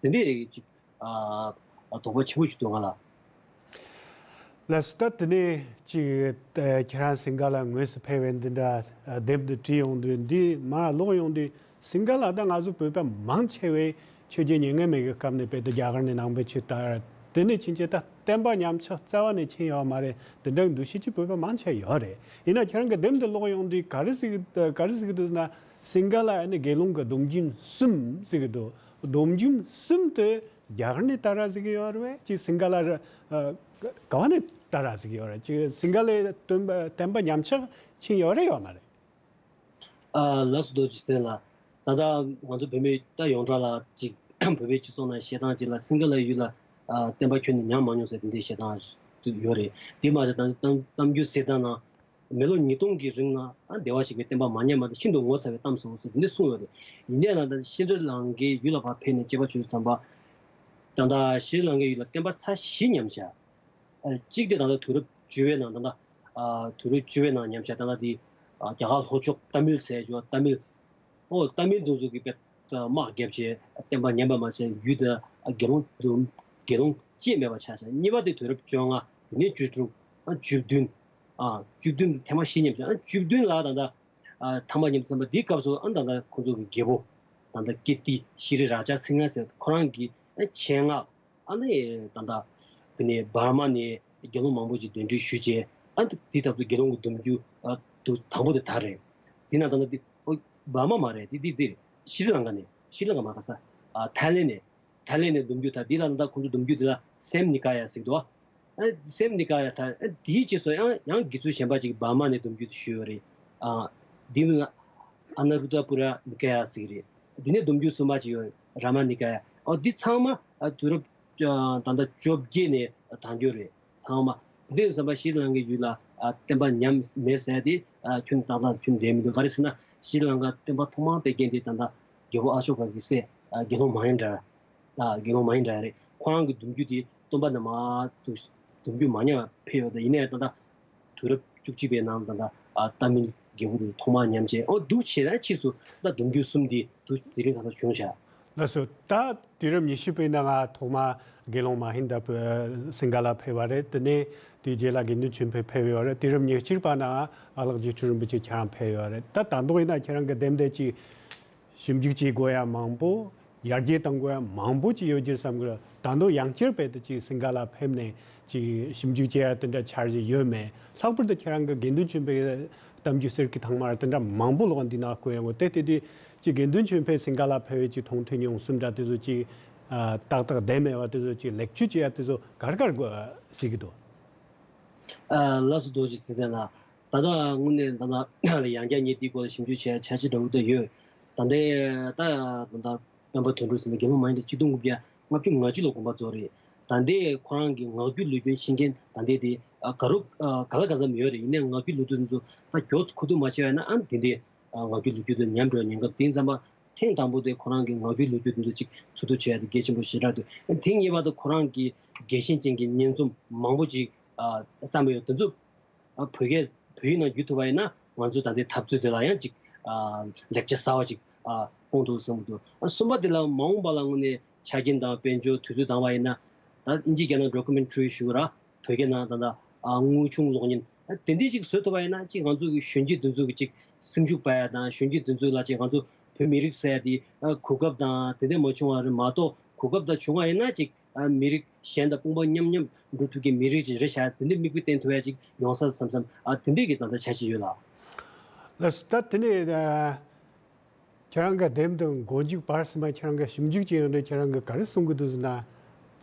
དེ་འདྲས་ཀྱི་ཅིག་ཨ་དོགས་པ་ཆེན་པོ་ཞིག་འདུག་ང་ལ། ལགས་སོ། ད་དེ་ནས་ཅིག་ཨ་ཁྱེད་རང་སིང་ག་ལ་དངོས་སུ་ཕེབས་པའི་འདི་འདྲ་ཨ་དེབ་འདི་བྲིས་ཡོང་དུས་འདི་མར་ཀློག་ཡོང་དུས་སིང་ག་ལ་ད་ང་ཚོ་བོད་པ་མང་ཆེ་བས་ཆོས་བརྒྱུད་མྱ་ངན་མེད་ཀྱི་སྐབས་ནས་བོད་དུ་རྒྱ་གར་ནས་ནང་པའི་ཆོས་དར། དེ་ནས་ཕྱིན་ཆད་ད་བསྟན་པ་ཉམས་ཆག་རྩ་བ་ནས་ཕྱིན་ཡོད་མ་རེད། དེ་འདྲ་གི་འདུ་ཤེས་ཅིག་བོད་པ་མང་ཆེ་ཡོད་རེད། ཡིན་ན་ཁྱེད་རང་གི་དེབ་འདི་ཀློག་ཡོང་དུས་ག་རེ་ཟེར་གི་ག་རེ་ཟེར་གི་འདུག་ཟེར་ན་སིང་ག་ལ་ཨ་ནི་དགེ་སློང་གི་སྡོམ་རྒྱུན་གསུམ་ཟེར་གི་འདུག་སྡོམ་རྒྱུན་གསུམ་དེ་རྒྱ་གར་ནས་དར་ར་ཟེར་གི་ཡོད་རེད་བས། ཅིག་སིང་ག་ལ་ར་ཨ་ག་བ་ནས་དར་ར་ཟེར་གི་ཡོད་རེད། ཅིག་སིང་ག་ལའི་བསྟན་པ་བསྟན་པ་ཉམས་ཆག་ཕྱིན་ཡོད་རེད་ཡོད་མ་རེད། ཨ་ལགས་སོ། རྡོ་རྗེ་སེང་ལགས། ད་ལྟ་ང་ཚོ་བོད་མི་ད་ཡོངས་གྲགས་ལ་ཅིག་བོད་པའི་སྤྱི་ཚོགས་ནང་བཤད་སྟངས་ཅིག་ལ་སིང་ག་ལའི་ཡུལ་ལ་ཨ་བསྟན་པ་ཁྱོན་ནས་ཉམས་མ་མྱོང་ཟེར་དེ་འདྲའི་བཤད་སྟངས་ཡོད་རེད། དེ་མ་ཟད་ད་གཏམ་གཏམ་རྒྱུད་གསེར་ཐང་ནང་མི་ལོ་ཉིས་སྟོང་གི་རིང་ལ་ཨ་བདེ་བ་ཞིག་པའི་བསྟན་པ་མ་ཉམས་པ་དང་ཤིན་ཏུ་ངོ་མཚར་བའི་གཏམ་བཟང་བོ་ཟེར་དེ་འདྲ་གསུངས་ཡོད་རེད། ཡིན་ནའི་ལ་ད་ཤྲི་ལང་ཀའི་ཡུལ་ལ་ཕར་ཕེབས་ནས་དཔྱད་པ་བྱས་ཙམ་པ། ད་ལྟ་ཤྲི་ལང་ཀའི་ཡུལ་ལ་བསྟན་པ་ཚར་བཞི་ཉམས་ཤག་ཨ་གཅིག་དེ་ད་ལྟ་དུས་རབས་བཅུ་པའི་ནང་ད་ལྟ་ཨ་དུས་རབས་བཅུ་པའི་ནང་ཉམས་ཆག་ད་ལྟ་དེ་ཨ་རྒྱ་གར་ལྷོ་ཕྱོགས་ཏ་མིལ་ཟེར་ཡོད། ཏ་མིལ། ཨོ་ཏ་མིལ་དེ་ཚོ་གིས་དཔེ་དམག་བརྒྱབ་བྱས་བསྟན་པ་ཉམས་པ་མ་ཟད་ཡུལ་དེ་དགེ་སློང་དུ་དགེ་སློང་ཅིག་མེད་པ་ཆགས་ཤག་གཉིས་པ་དེ་དུས་རབས་བཅོ་ལྔ་དེ་ནས་བཅུ་དྲུག་ཨ་བཅུ་བདུན། ཨ་བཅུ་བདུན་ཐེངས་མ་བཞི་ཉམས་ཤག་ཨ་བཅུ་བདུན་ལ་ད་ལྟ་ཨ་ཐ་མ་ཉམས་ཙམ་པ་དེའི་སྐབས་སུ་ཨ་ད་ལྟ་ཁོང་ཚོ་གི་རྒྱལ་པོ་ད་ལྟ་ཀིརྟི་ཤྲི་རཱ་ཛ་སིང་ཧ་ཟེར་ཁོ་རང་གི་ཨ་ཆེད་མངགས། ཨ་ནི་ད་ལྟ་དེ་ནས་འབར་མ་ནས་དགེ་སློང་མང་པོ་ཅིག་གདན་འདྲེན་ཞུས་བྱས་ཨ་ནི་དེ་ལྟ་བུ་དགེ་སློང་གི་སྡོམ་རྒྱུན་ཨ་དུ་དང་པོ་དེ་དར་རེད། དེ་ན་ད་ལྟ་དེ་ཨོ་འབར་མ་མ་རེད། དེ་དེ་དེ་ཤྲི་ལང་ཀ་ནས་ཤྲི་ལང་ཀ་མ་ག་ས་ཨ་ཐའི་ལེན་ནས་ཐའི་ལེན་ནས་སྡོམ་རྒྱུན་དར། དེ་ལ་ད་ལྟ་ཁོང་ཚོ་སྡོམ་རྒྱུན་དེ་ལ་སེམ་ནི་ཀ་ཡ་ཟེར་གི་འདུག་ཨ་སེམ་ནི་ཀ་ཡ་དར། ཨ་དེའི་རྗེས་སུ་ཡང་ཡང་དགེ་ཚུལ་གཞན་པ་ཅིག་འབར་མ་ནས་སྡོམ་རྒྱུན་ཞུས་ཡོད་རེད། ཨ་དེ་ལ་ཨ་ན་རུ་ཏ་པུ་ར་ནི་ཀ་ཡ་ཟེར་གི་རེད། དེ་ནས་སྡོམ་རྒྱུན་གསུམ་པ་ཅིག་ཡོད། ར་མ་ནི་ཀ་ཡ། ཨོ་འདི་ཚང་མ་ཨ་དུས་རབས་ཨ་ད་ལྟ་བཅོ་བརྒྱད་ནས་དར་འགྱུར་རེད་ཚང་མ། འདི་ཡིན་ཙམ་པ་ཤྲི་ལང་ཀའི་ཡུལ་ལ་ཨ་བསྟན་པ་ཉམས་མེད་ཟེར་ཏེ་ཨ་ཁྱོན་ཏག་ཏག་ཁྱོན་བསྡད་མི་འདུག་ག་རེ་ཟེར་ན་ཤྲི་ལང་ཀ་བསྟན་པ་ཐོག་མར་སྤེལ་མཁན་དེ་ད་ལྟ་རྒྱལ་པོ་ཨ་ཤོ་ཀ་གི་སྲས་ཨ་དགེ་སློང་མ་ཧེན་དྲ་ཨ་དགེ་སློང་མ་ཧེན་དྲ་རེད། ཁོ་རང་གི་གདུང་རྒྱུད་དེ་སྟོན་པ་ནས་མར་དུ་གདུང་རྒྱུད་མ་ཉམས་པ་ཕེབས་ཡོད། ད་ཡིན་ནའི་ད་ལྟ་དུས་རབས་བཅུ་གཅིག་པའི་ནང་ད་ལྟ་ཨ་ཏཱ་མིལ་རྒྱལ་པོ་དེ་ཐོག་མར་ཉམས་བྱས། ཨོ་འདུག་བྱས་ན་ཕྱིས་སུ་ད་གདུང་རྒྱུད་གསུམ་འདི་འདུག་དེ་རིང་ད་ལྟ་བྱུང་བཞག་ལགས་སོ། ད་དུས་རབས་ཉི་ཤུ་པའི་ནང་ང་ཐོག་མ་དགེ་སློང་མ་ཧིན་ད་པུ་སིང་ག་ལ་ཕེབས་པ་རེད། དེ་ནས་དེའི་རྗེས་ལ་དགེ་འདུན་ཆོས་འཕེལ་ཕེབས་ཡོད་རེད། དུས་རབས་ཉེར་གཅིག་པ་ནང་ཨ་ལགས་རྗེ་བཙུན་རིན་པོ་ཆེ་ཁྱེད་རང་ཕེབས་ཡོད་རེད། ད་ད་དུང་ཡིན་ན་ཁྱེད་རང་གི་དེབ་འདི་ཅིག་ཞིབ་འཇུག་བྱེད་དགོས་ཡ་མང་པོ། ཡར་རྒྱས་གཏང་དགོས་ཡ་མང་པོ་ཅིག་ཡོད་རྒྱུ་བསམ་གི་རེད། ད་དུང་ཡང་བསྐྱར་རྦད་དེ་ཅིག་སིང་ག་ལ་ཕེབས་ནས་ཅིག་ཞིབ་འཇུག་བྱེད་ཡ་དེ་འདྲ་འཆར་གཞི་ཡོད་མེད། ལྷག་པར་དུ་ཁྱེད་རང་གི་དགེ་འདུན་ཆོས་འཕེལ་གཏམ་རྒྱུད་གསེར་གྱི་ཐང་མ་དེ་འདྲ་མང་པོ་ཀློག་འདི་ན་བཀོད་ཡོང་གི། དེ་དེ་དུས་ཅིག་དགེ་འདུན་ཆོས་འཕེལ་སིང་ག་ལ་ཕེབས་པའི་ཅིག་མཐོང་ཐོས་མྱོང་གསུམ་འདྲ་དེ་ཚོ་ཅིག་ཨ་ཏག་ཏག་བསྡད་མེད་པ་དེ་ཚོ་ཅིག་ལེགས་བཅོས་བྱེད་ཡ་དེ་ཚོ་ག་རེ་ག་རེ་དགོས་ཟེར་གི་འདུག་ཨ་ལགས་སོ། རྡོ་རྗེ་ཚེ་བརྟན་ལགས། ད་ལྟ་དངོས་གནས་ད་ལྟ་ཡང་བསྐྱར་ངས་འདིའི་སྐོར་ལ་ཞིབ་འཇུག་བྱས་འཆར་གཞི་འདྲ་བོ་ད་ཡོད། ད་ལྟའི་ད་ད་ལྟ་སྤེན་པ་དོན་གྲུབ་ཟེར་ན་དགེ་སློང་མ་ཡིན་ཏེ་ཆིག་སྟོང་དགུ་བརྒྱ་ལྔ་བཅུ་ང་གཅིག་ལོ་དགོངས་པ་རྫོགས་རེད། ད་ལྟའི་ཁོ་རང་གི་ངག་རྒྱུན་ལུས་རྒྱུན་ཤེས་མཁན་ད་ལྟའི་དེ་ཨ་ག་རུ་ཨ་ག་ལ་ག་ཚམ་ཡོད་རེད། ཡིན་ནའི་ངག་རྒྱུན་ལུས་རྒྱུན་དེ་ཚོ་ད་མགྱོགས་ཁུ་ཐུག་མ་བྱས་པ་ཡིན་ན་ཨ་དེ་འདྲའི་ཨ་ངག་རྒྱུན་ལུས་རྒྱུན་དེ་ཉམས་འགྲོ་ཉེན་ཁ། དེ་ཙམ་པ་ཐེངས་དང་པོ་དེ་ཁོ་རང་གི་ངག་རྒྱུན་ལུས་རྒྱུན་དེ་ཚོ་ཅིག་འཚོལ་བསྡུ་བྱས་ཏེ་གལ་ཆེན་པོ་ཞེ་དྲག་འདུག་དེ་ངེས་པར་དུ་ཁོ་རང་གི་རྒྱལ་ཞེན་ཅན་གྱི་སྙན་རྩོམ་མང་པོ་ཅིག་ཨ་བརྩམས་ཡོད། དེ་ཚོ་ཨ་བོད་སྐད་བོད་ཡིག་ནང་བསྒྱུར་ཐུབ་པ་ཡིན་ན་ང་ཚོའི་ད་ལྟའི་འཐབ་རྩོད་དེ་ལ་ཡང་ཅིག་ཨ་ལེགས་ཆ་གསར་བ་ཅིག་ཨ་སྤུངས་འདུག་བསམ་གྱི་འདུག་ཨ་གསུམ་པ་དེ་ལ་མ་འོངས་པ་ལ་དངོས་གནས་ཆ་རྐྱེན་དང་དཔལ་འབྱོར་དུས་ཚོད་འདང་བ་ཡིན་ན་ད་ཨིན་ཇི་སྐད་ནང་ཌོ་ཀུ་མེན་ཊ་རི་ཞུ་གི་ར། བོད་སྐད་ནང་ད་ལྟ་ཨ་དངོས་བྱུང་གློག་བརྙན་ཨ་དེ་འདྲས་ཅིག་བཟོས་ཐུབ་པ་ཡིན་ན་ཅིག་ང་ཚོ་གི་གཞོན་སྐྱེས་དེ་ཚོ་གི་ཅིག་སེམས་ཤུགས་སྤར་ཡ་དང་གཞོན་སྐྱེས་དེ་ཚོ་ལ་ཅིག་ང་ཚོ་བོད་མི་རིགས་ཟེར་ཡ་དེ་ཨ་གོ་སྐབས་དང་དེ་འདྲས་མ་བྱུང་བ་རེད་མ་གཏོགས་གོ་སྐབས་དང་བྱུང་བ་ཡིན་ན་ཅིག་ཨ་མི་རིགས་གཞན་དང་དཔུང་པ་མཉམ་མཉམ་འགྲོ་ཐུབ་ཀྱི་མི་རིགས་ཅིག་རེད་ཤག་དེ་འདྲའི་མིག་དཔེ་བསྟན་ཐུབ་ཡ་ཅིག་ཡོང་ས་བསམ་བསམ་ཨ་དེ་འདྲས་ཀྱི་ད་ལྟ་འཆར་གཞི་ཡོད་ལགས། ལགས་སོ། ད་དེ་ནས་ཨ་ཁྱེད་རང་གི་དེབ་འདི་མགོ་མཇུག་བར་གསུམ་པ་ཁྱེད་རང་གི་ཞིབ་འཇུག་བྱས་ཡོང་དུས་ཁྱེད་རང་གིས་ག་རེ་གསུང་གི་འདུག་ཟེར་ན།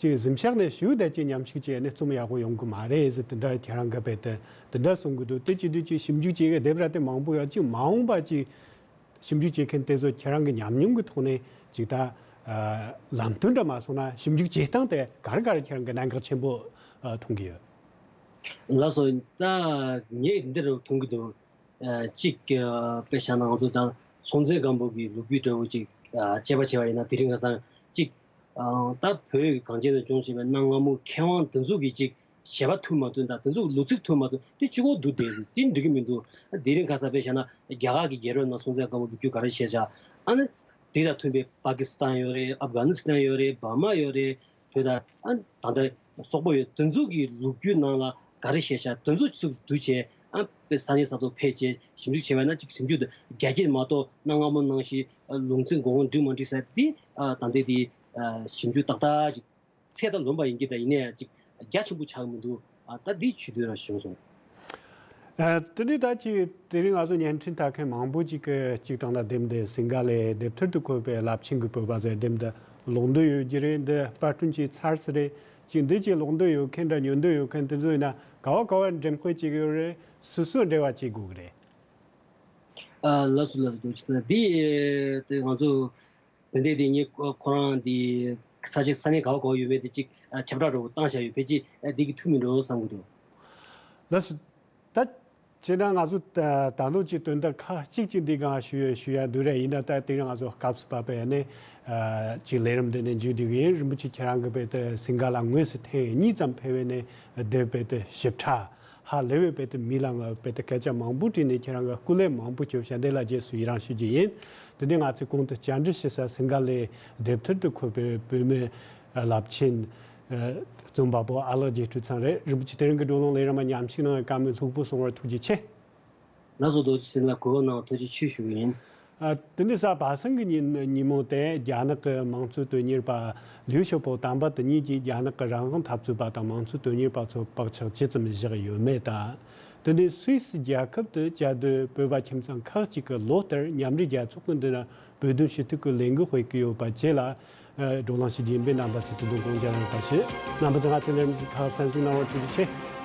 ཅིག་གཟིམ་ཤག་ནས་ཞུ་བསྡད་ཀྱི་མཉམ་ཞུགས་བྱས་ནས་རྩོམ་ཡག་པོ་ཡོང་གི་མ་རེད་ཟེར་དེ་འདྲ་ཁྱེད་རང་གིས་རྦད་དེ་དེ་འདྲ་གསུང་གི་འདུག་དེ་བྱེད་དུས་ཅིག་ཞིབ་འཇུག་བྱེད་མཁན་དེབ་ར་དེ་མང་པོ་ཡོད། ཅིག་མ་འོངས་པ་ཅིག་ཞིབ་འཇུག་བྱེད་མཁན་དེ་ཚོ་ཁྱེད་རང་གི་ཉམས་མྱོང་གི་ཐོག་ནས་ཅིག་ད་ཨ་ལམ་སྟོན་འདྲ་མ་སོང་ན་ཞིབ་འཇུག་བྱེད་སྟངས་དེ་ག་རེ་ག་རེ་ཁྱེད་རང་གི་གནད་འགག་ཆེན་པོ་ཨ་མཐོང་གི་ཡོད། ལགས་སོ། ད་ངས་འདི་འདྲ་མཐོང་གི་འདུག་ཨ་གཅིག་ཨ་དཔེ་བཞག་ན་ང་ཚོ་ད་སྲོང་བཙན་སྒམ་པོ་གི་ལོ་རྒྱུས་འདྲ་བོ་ཅིག་ཨ་དཔྱད་པ་བྱས་པ་ཡིན་ན་དེ་རིང་ཁ་སང་ཅིག་ཨ་ད་བོད་གངས་ཅན་ལ་བྱུང་བཞིན་པའི་གནའ་སྔ་མོའི་མཁས་དབང་དེ་ཚོ་གི་ཅིག་བཞེད་པ་མཐུན་མ་མཐུན་དང་དེ་ཚོ་གི་ལོ་ཚིགས་མཐུན་མ་མཐུན་དེ་གཅིག་པོ་འདུག་དེ་དེ་འགྲིག་གི་མི་འདུག་ཨ་དེ་རིང་ཁ་སང་དཔེ་བཞག་ན་རྒྱ་གར་གྱི་རྒྱལ་རབས་ནང་སྲོང་བཙན་སྒམ་པོ་ལོ་རྒྱུས་ག་རེ་བཤད་བཞག་ཨ་ནི་དེ་དང་མཐུན་པའི་པ་ཀི་སི་ཐན་ཡོད་རེད། ཨབ་གྷ་ནི་སི་ཐན་ཡོད་རེད། འབར་མ་ཡོད་རེད། བོད་དང་ཨ་ད་ལྟ་སོག་པོ་ཡོད། དེ་ཚོ་གི་ལོ་རྒྱུས་ནང་ལ་ག་རེ་བཤད་ཤག་དེ་ཚོ་ཚུར་བསྡུ་བྱས་ཨ་དཔེ་ས་གནས་ས་ཐོག་ཕེབས་བྱས་ཞིབ་འཇུག་བྱས་པ་ན་ཅིག་ཞིབ་འཇུག་དེ་རྒྱ་སྐྱེད་མ་གཏོགས་གནའ་སྔ་མོ་ནང་བཞིན་ཨ་ལུང་ཚན་དགོས་མཁོ་འགྲིག་མ་འགྲིག་ཟེར་དེ་ཨ་ད་ལྟའི་དེ་ཨ་ཞིབ་འཇུག་ཏག་ཏག་ཅིག་ཚད་ད་ལོན་པ་ཡིན་གྱི་ད་ཡིན་ནའི་ཅིག་རྒྱ་ཆེན་པོ་ཆགས་མི་འདུག་ཨ་ད་འདི་ཆུ་དུས་ར་བྱུང་སོང་། ཨ་དེ་ནས་ད་ཅིག་དེ་རིང་ང་ཚོ་བརྙན་འཕྲིན་ལྟ་མཁན་མང་པོ་ཅིག་གིས་ཅིག་དང་ན་དེབ་འདི་སིང་ག་ལའི་དེབ་ཐེར་དུ་འཁོད་པའི་རླབས་ཆེན་གྱི་བོད་པ་ཟེར་དེབ་འདི་ཀློག་འདོད་ཡོད་ཀྱི་རེད། འདི་པར་སྐྲུན་བྱས་ཚར་ས་རེད། ཅིག་འདི་ཅིག་ཀློག་འདོད་ཡོད་མཁན་འདྲ་ཉོ་འདོད་ཡོད་མཁན་དེ་ཚོ་ཡིན་ན་ག་བ་ག་བར་འགྲེམས་སྤེལ་བྱེད་ཀྱི་ཡོད་རེད། སུ་སུ་འབྲེལ་བ་བྱེད་དགོས་ཀྱི་རེད། ཨ་ལགས་སོ་ལགས་སོ། འདི་དེ་ང་ཚོ་དེ་འདྲས་དེ་ངས་ཁོ་ཁོ་རང་དེ་ས་ཆ་ས་གནས་ག་བ་ག་བ་ཡོད་མེད་དེ་ཅིག་ཨ་ཁྱབ་བསྒྲགས་འདྲ་བོ་བཏང་བཞག་ཡོད། ཕལ་ཆེར་ཨ་འདི་གི་ཐུག་མིན་འགྲོ་བསམ་གི་འདུག་ལགས་སོ། ད་བྱས་ན་ང་ཚོ་ད་ད་ལོ་ཅིག་དོན་དག་ཁག་གཅིག་ཅིག་འདི་སྒང་ཞུ་ཡ་ཞུ་ཡ་འདུག་རེད། ཡིན་ན་ད་དེ་རིང་ང་ཚོ་སྐབས་སུ་བབས་པ་ཡིན་ནའི་ཨ་ཅིག་ལས་རིམ་འདི་ནས་མཇུག་བསྡུ་གི་ཡིན། རིན་པོ་ཆེ་ཁྱེད་རང་གི་རྦད་དེ་སིང་ག་ལ་དངོས་སུ་ཐེངས་གཉིས་ཙམ་ཕེབས་པ་ཡིན་ནའི་དེབ་རྦད་དེ་ཞིབ་ཕྲ། ཧ་ལས་པའི་རྦད་དེ་མི་ལ་ང་རྦད་དེ་སྐད་ཆ་མང་པོ་དྲིས་ནས་ཁྱེད་རང་གི་སྐུ་ལས་མང་པོ་སྐྱོན་ཞུ་འདི་ལ་རྗེས་སུ་ཡི་རང་ཞུ་རྒྱུ་ཡིན། དེ་ནས་ང་ཚོས་གོང་དུ་བཅར་འདྲི་ཞུ་ས་སིང་ག་ལའི་དེབ་ཐེར་དུ་འཁོད་པའི་བོད་མི་རླབས་ཆེན་རྩོམ་པ་པོ་ཨ་ལགས་རྒྱལ་སྤྲུལ་ཚང་རེད། རིན་པོ་ཆེ་དེ་རིང་གི་བགྲོ་གླེང་ལས་རིམ་མ་མཉམ་ཞུགས་གནང་བའི་བཀའ་མོལ་ལྷུག་པོ་གསུང་བར་ཐུགས་རྗེ་ཆེ། ལགས་སོ། རྡོ་རྗེ་སེམས་ལ་གོ་བ་གནང་བ་ཐུགས་རྗེ་ཆེ་ཞུ་གི་ཡིན། ཨ། དེ་ནས་གཟའ་པ་སངས་ཀྱི་ཉིན་ཉིན་མོ་དེ་རྒྱ་ནག་གི་དམངས་གཙོ་དོན་གཉེར་པ་ལིའུ་ཞའོ་པོ་དམ་པ་དེ་ཉིད་ཀྱིས་རྒྱ་ནག་གི་རང་དབང་འཐབ་རྩོད་པ་དང་དམངས་གཙོ་དོན་གཉེར་པ་ཚོར་བག་ཆགས་ཇི་ཙམ་བཞག་ཡོད་མེད་དང་། དེ་ནས་སུད་སི་རྒྱལ་ཁབ་ཏུ་བཅའ་སྡོད་བོད་པ་ཁྱིམ་ཚང་ཁག་ཅིག་གིས་ལོ་ལྟར་མཉམ་འབྲེལ་རྒྱལ་ཚོགས་ཀྱི་མདུན་ལ་བོད་དོན་ཞུ་གཏུག་གི་ལས་འགུལ་སྤེལ་གྱི་ཡོད་པ་བཅས་ལ། ཨ། བགྲོ་གླེང་ཞུ་རྒྱུ་ཡིན་པས་རྣམ་པ་ཚོས་དེ་དོན་དགོངས་འཇགས་གནང་རོགས་ཞུ། རྣམ་པ་ཚོས་ང་ཚོའི་ལས་རིམ་འདི་ཁག་གསན་གཟིགས་གནང་བར་ཐུགས་རྗེ་ཆེ།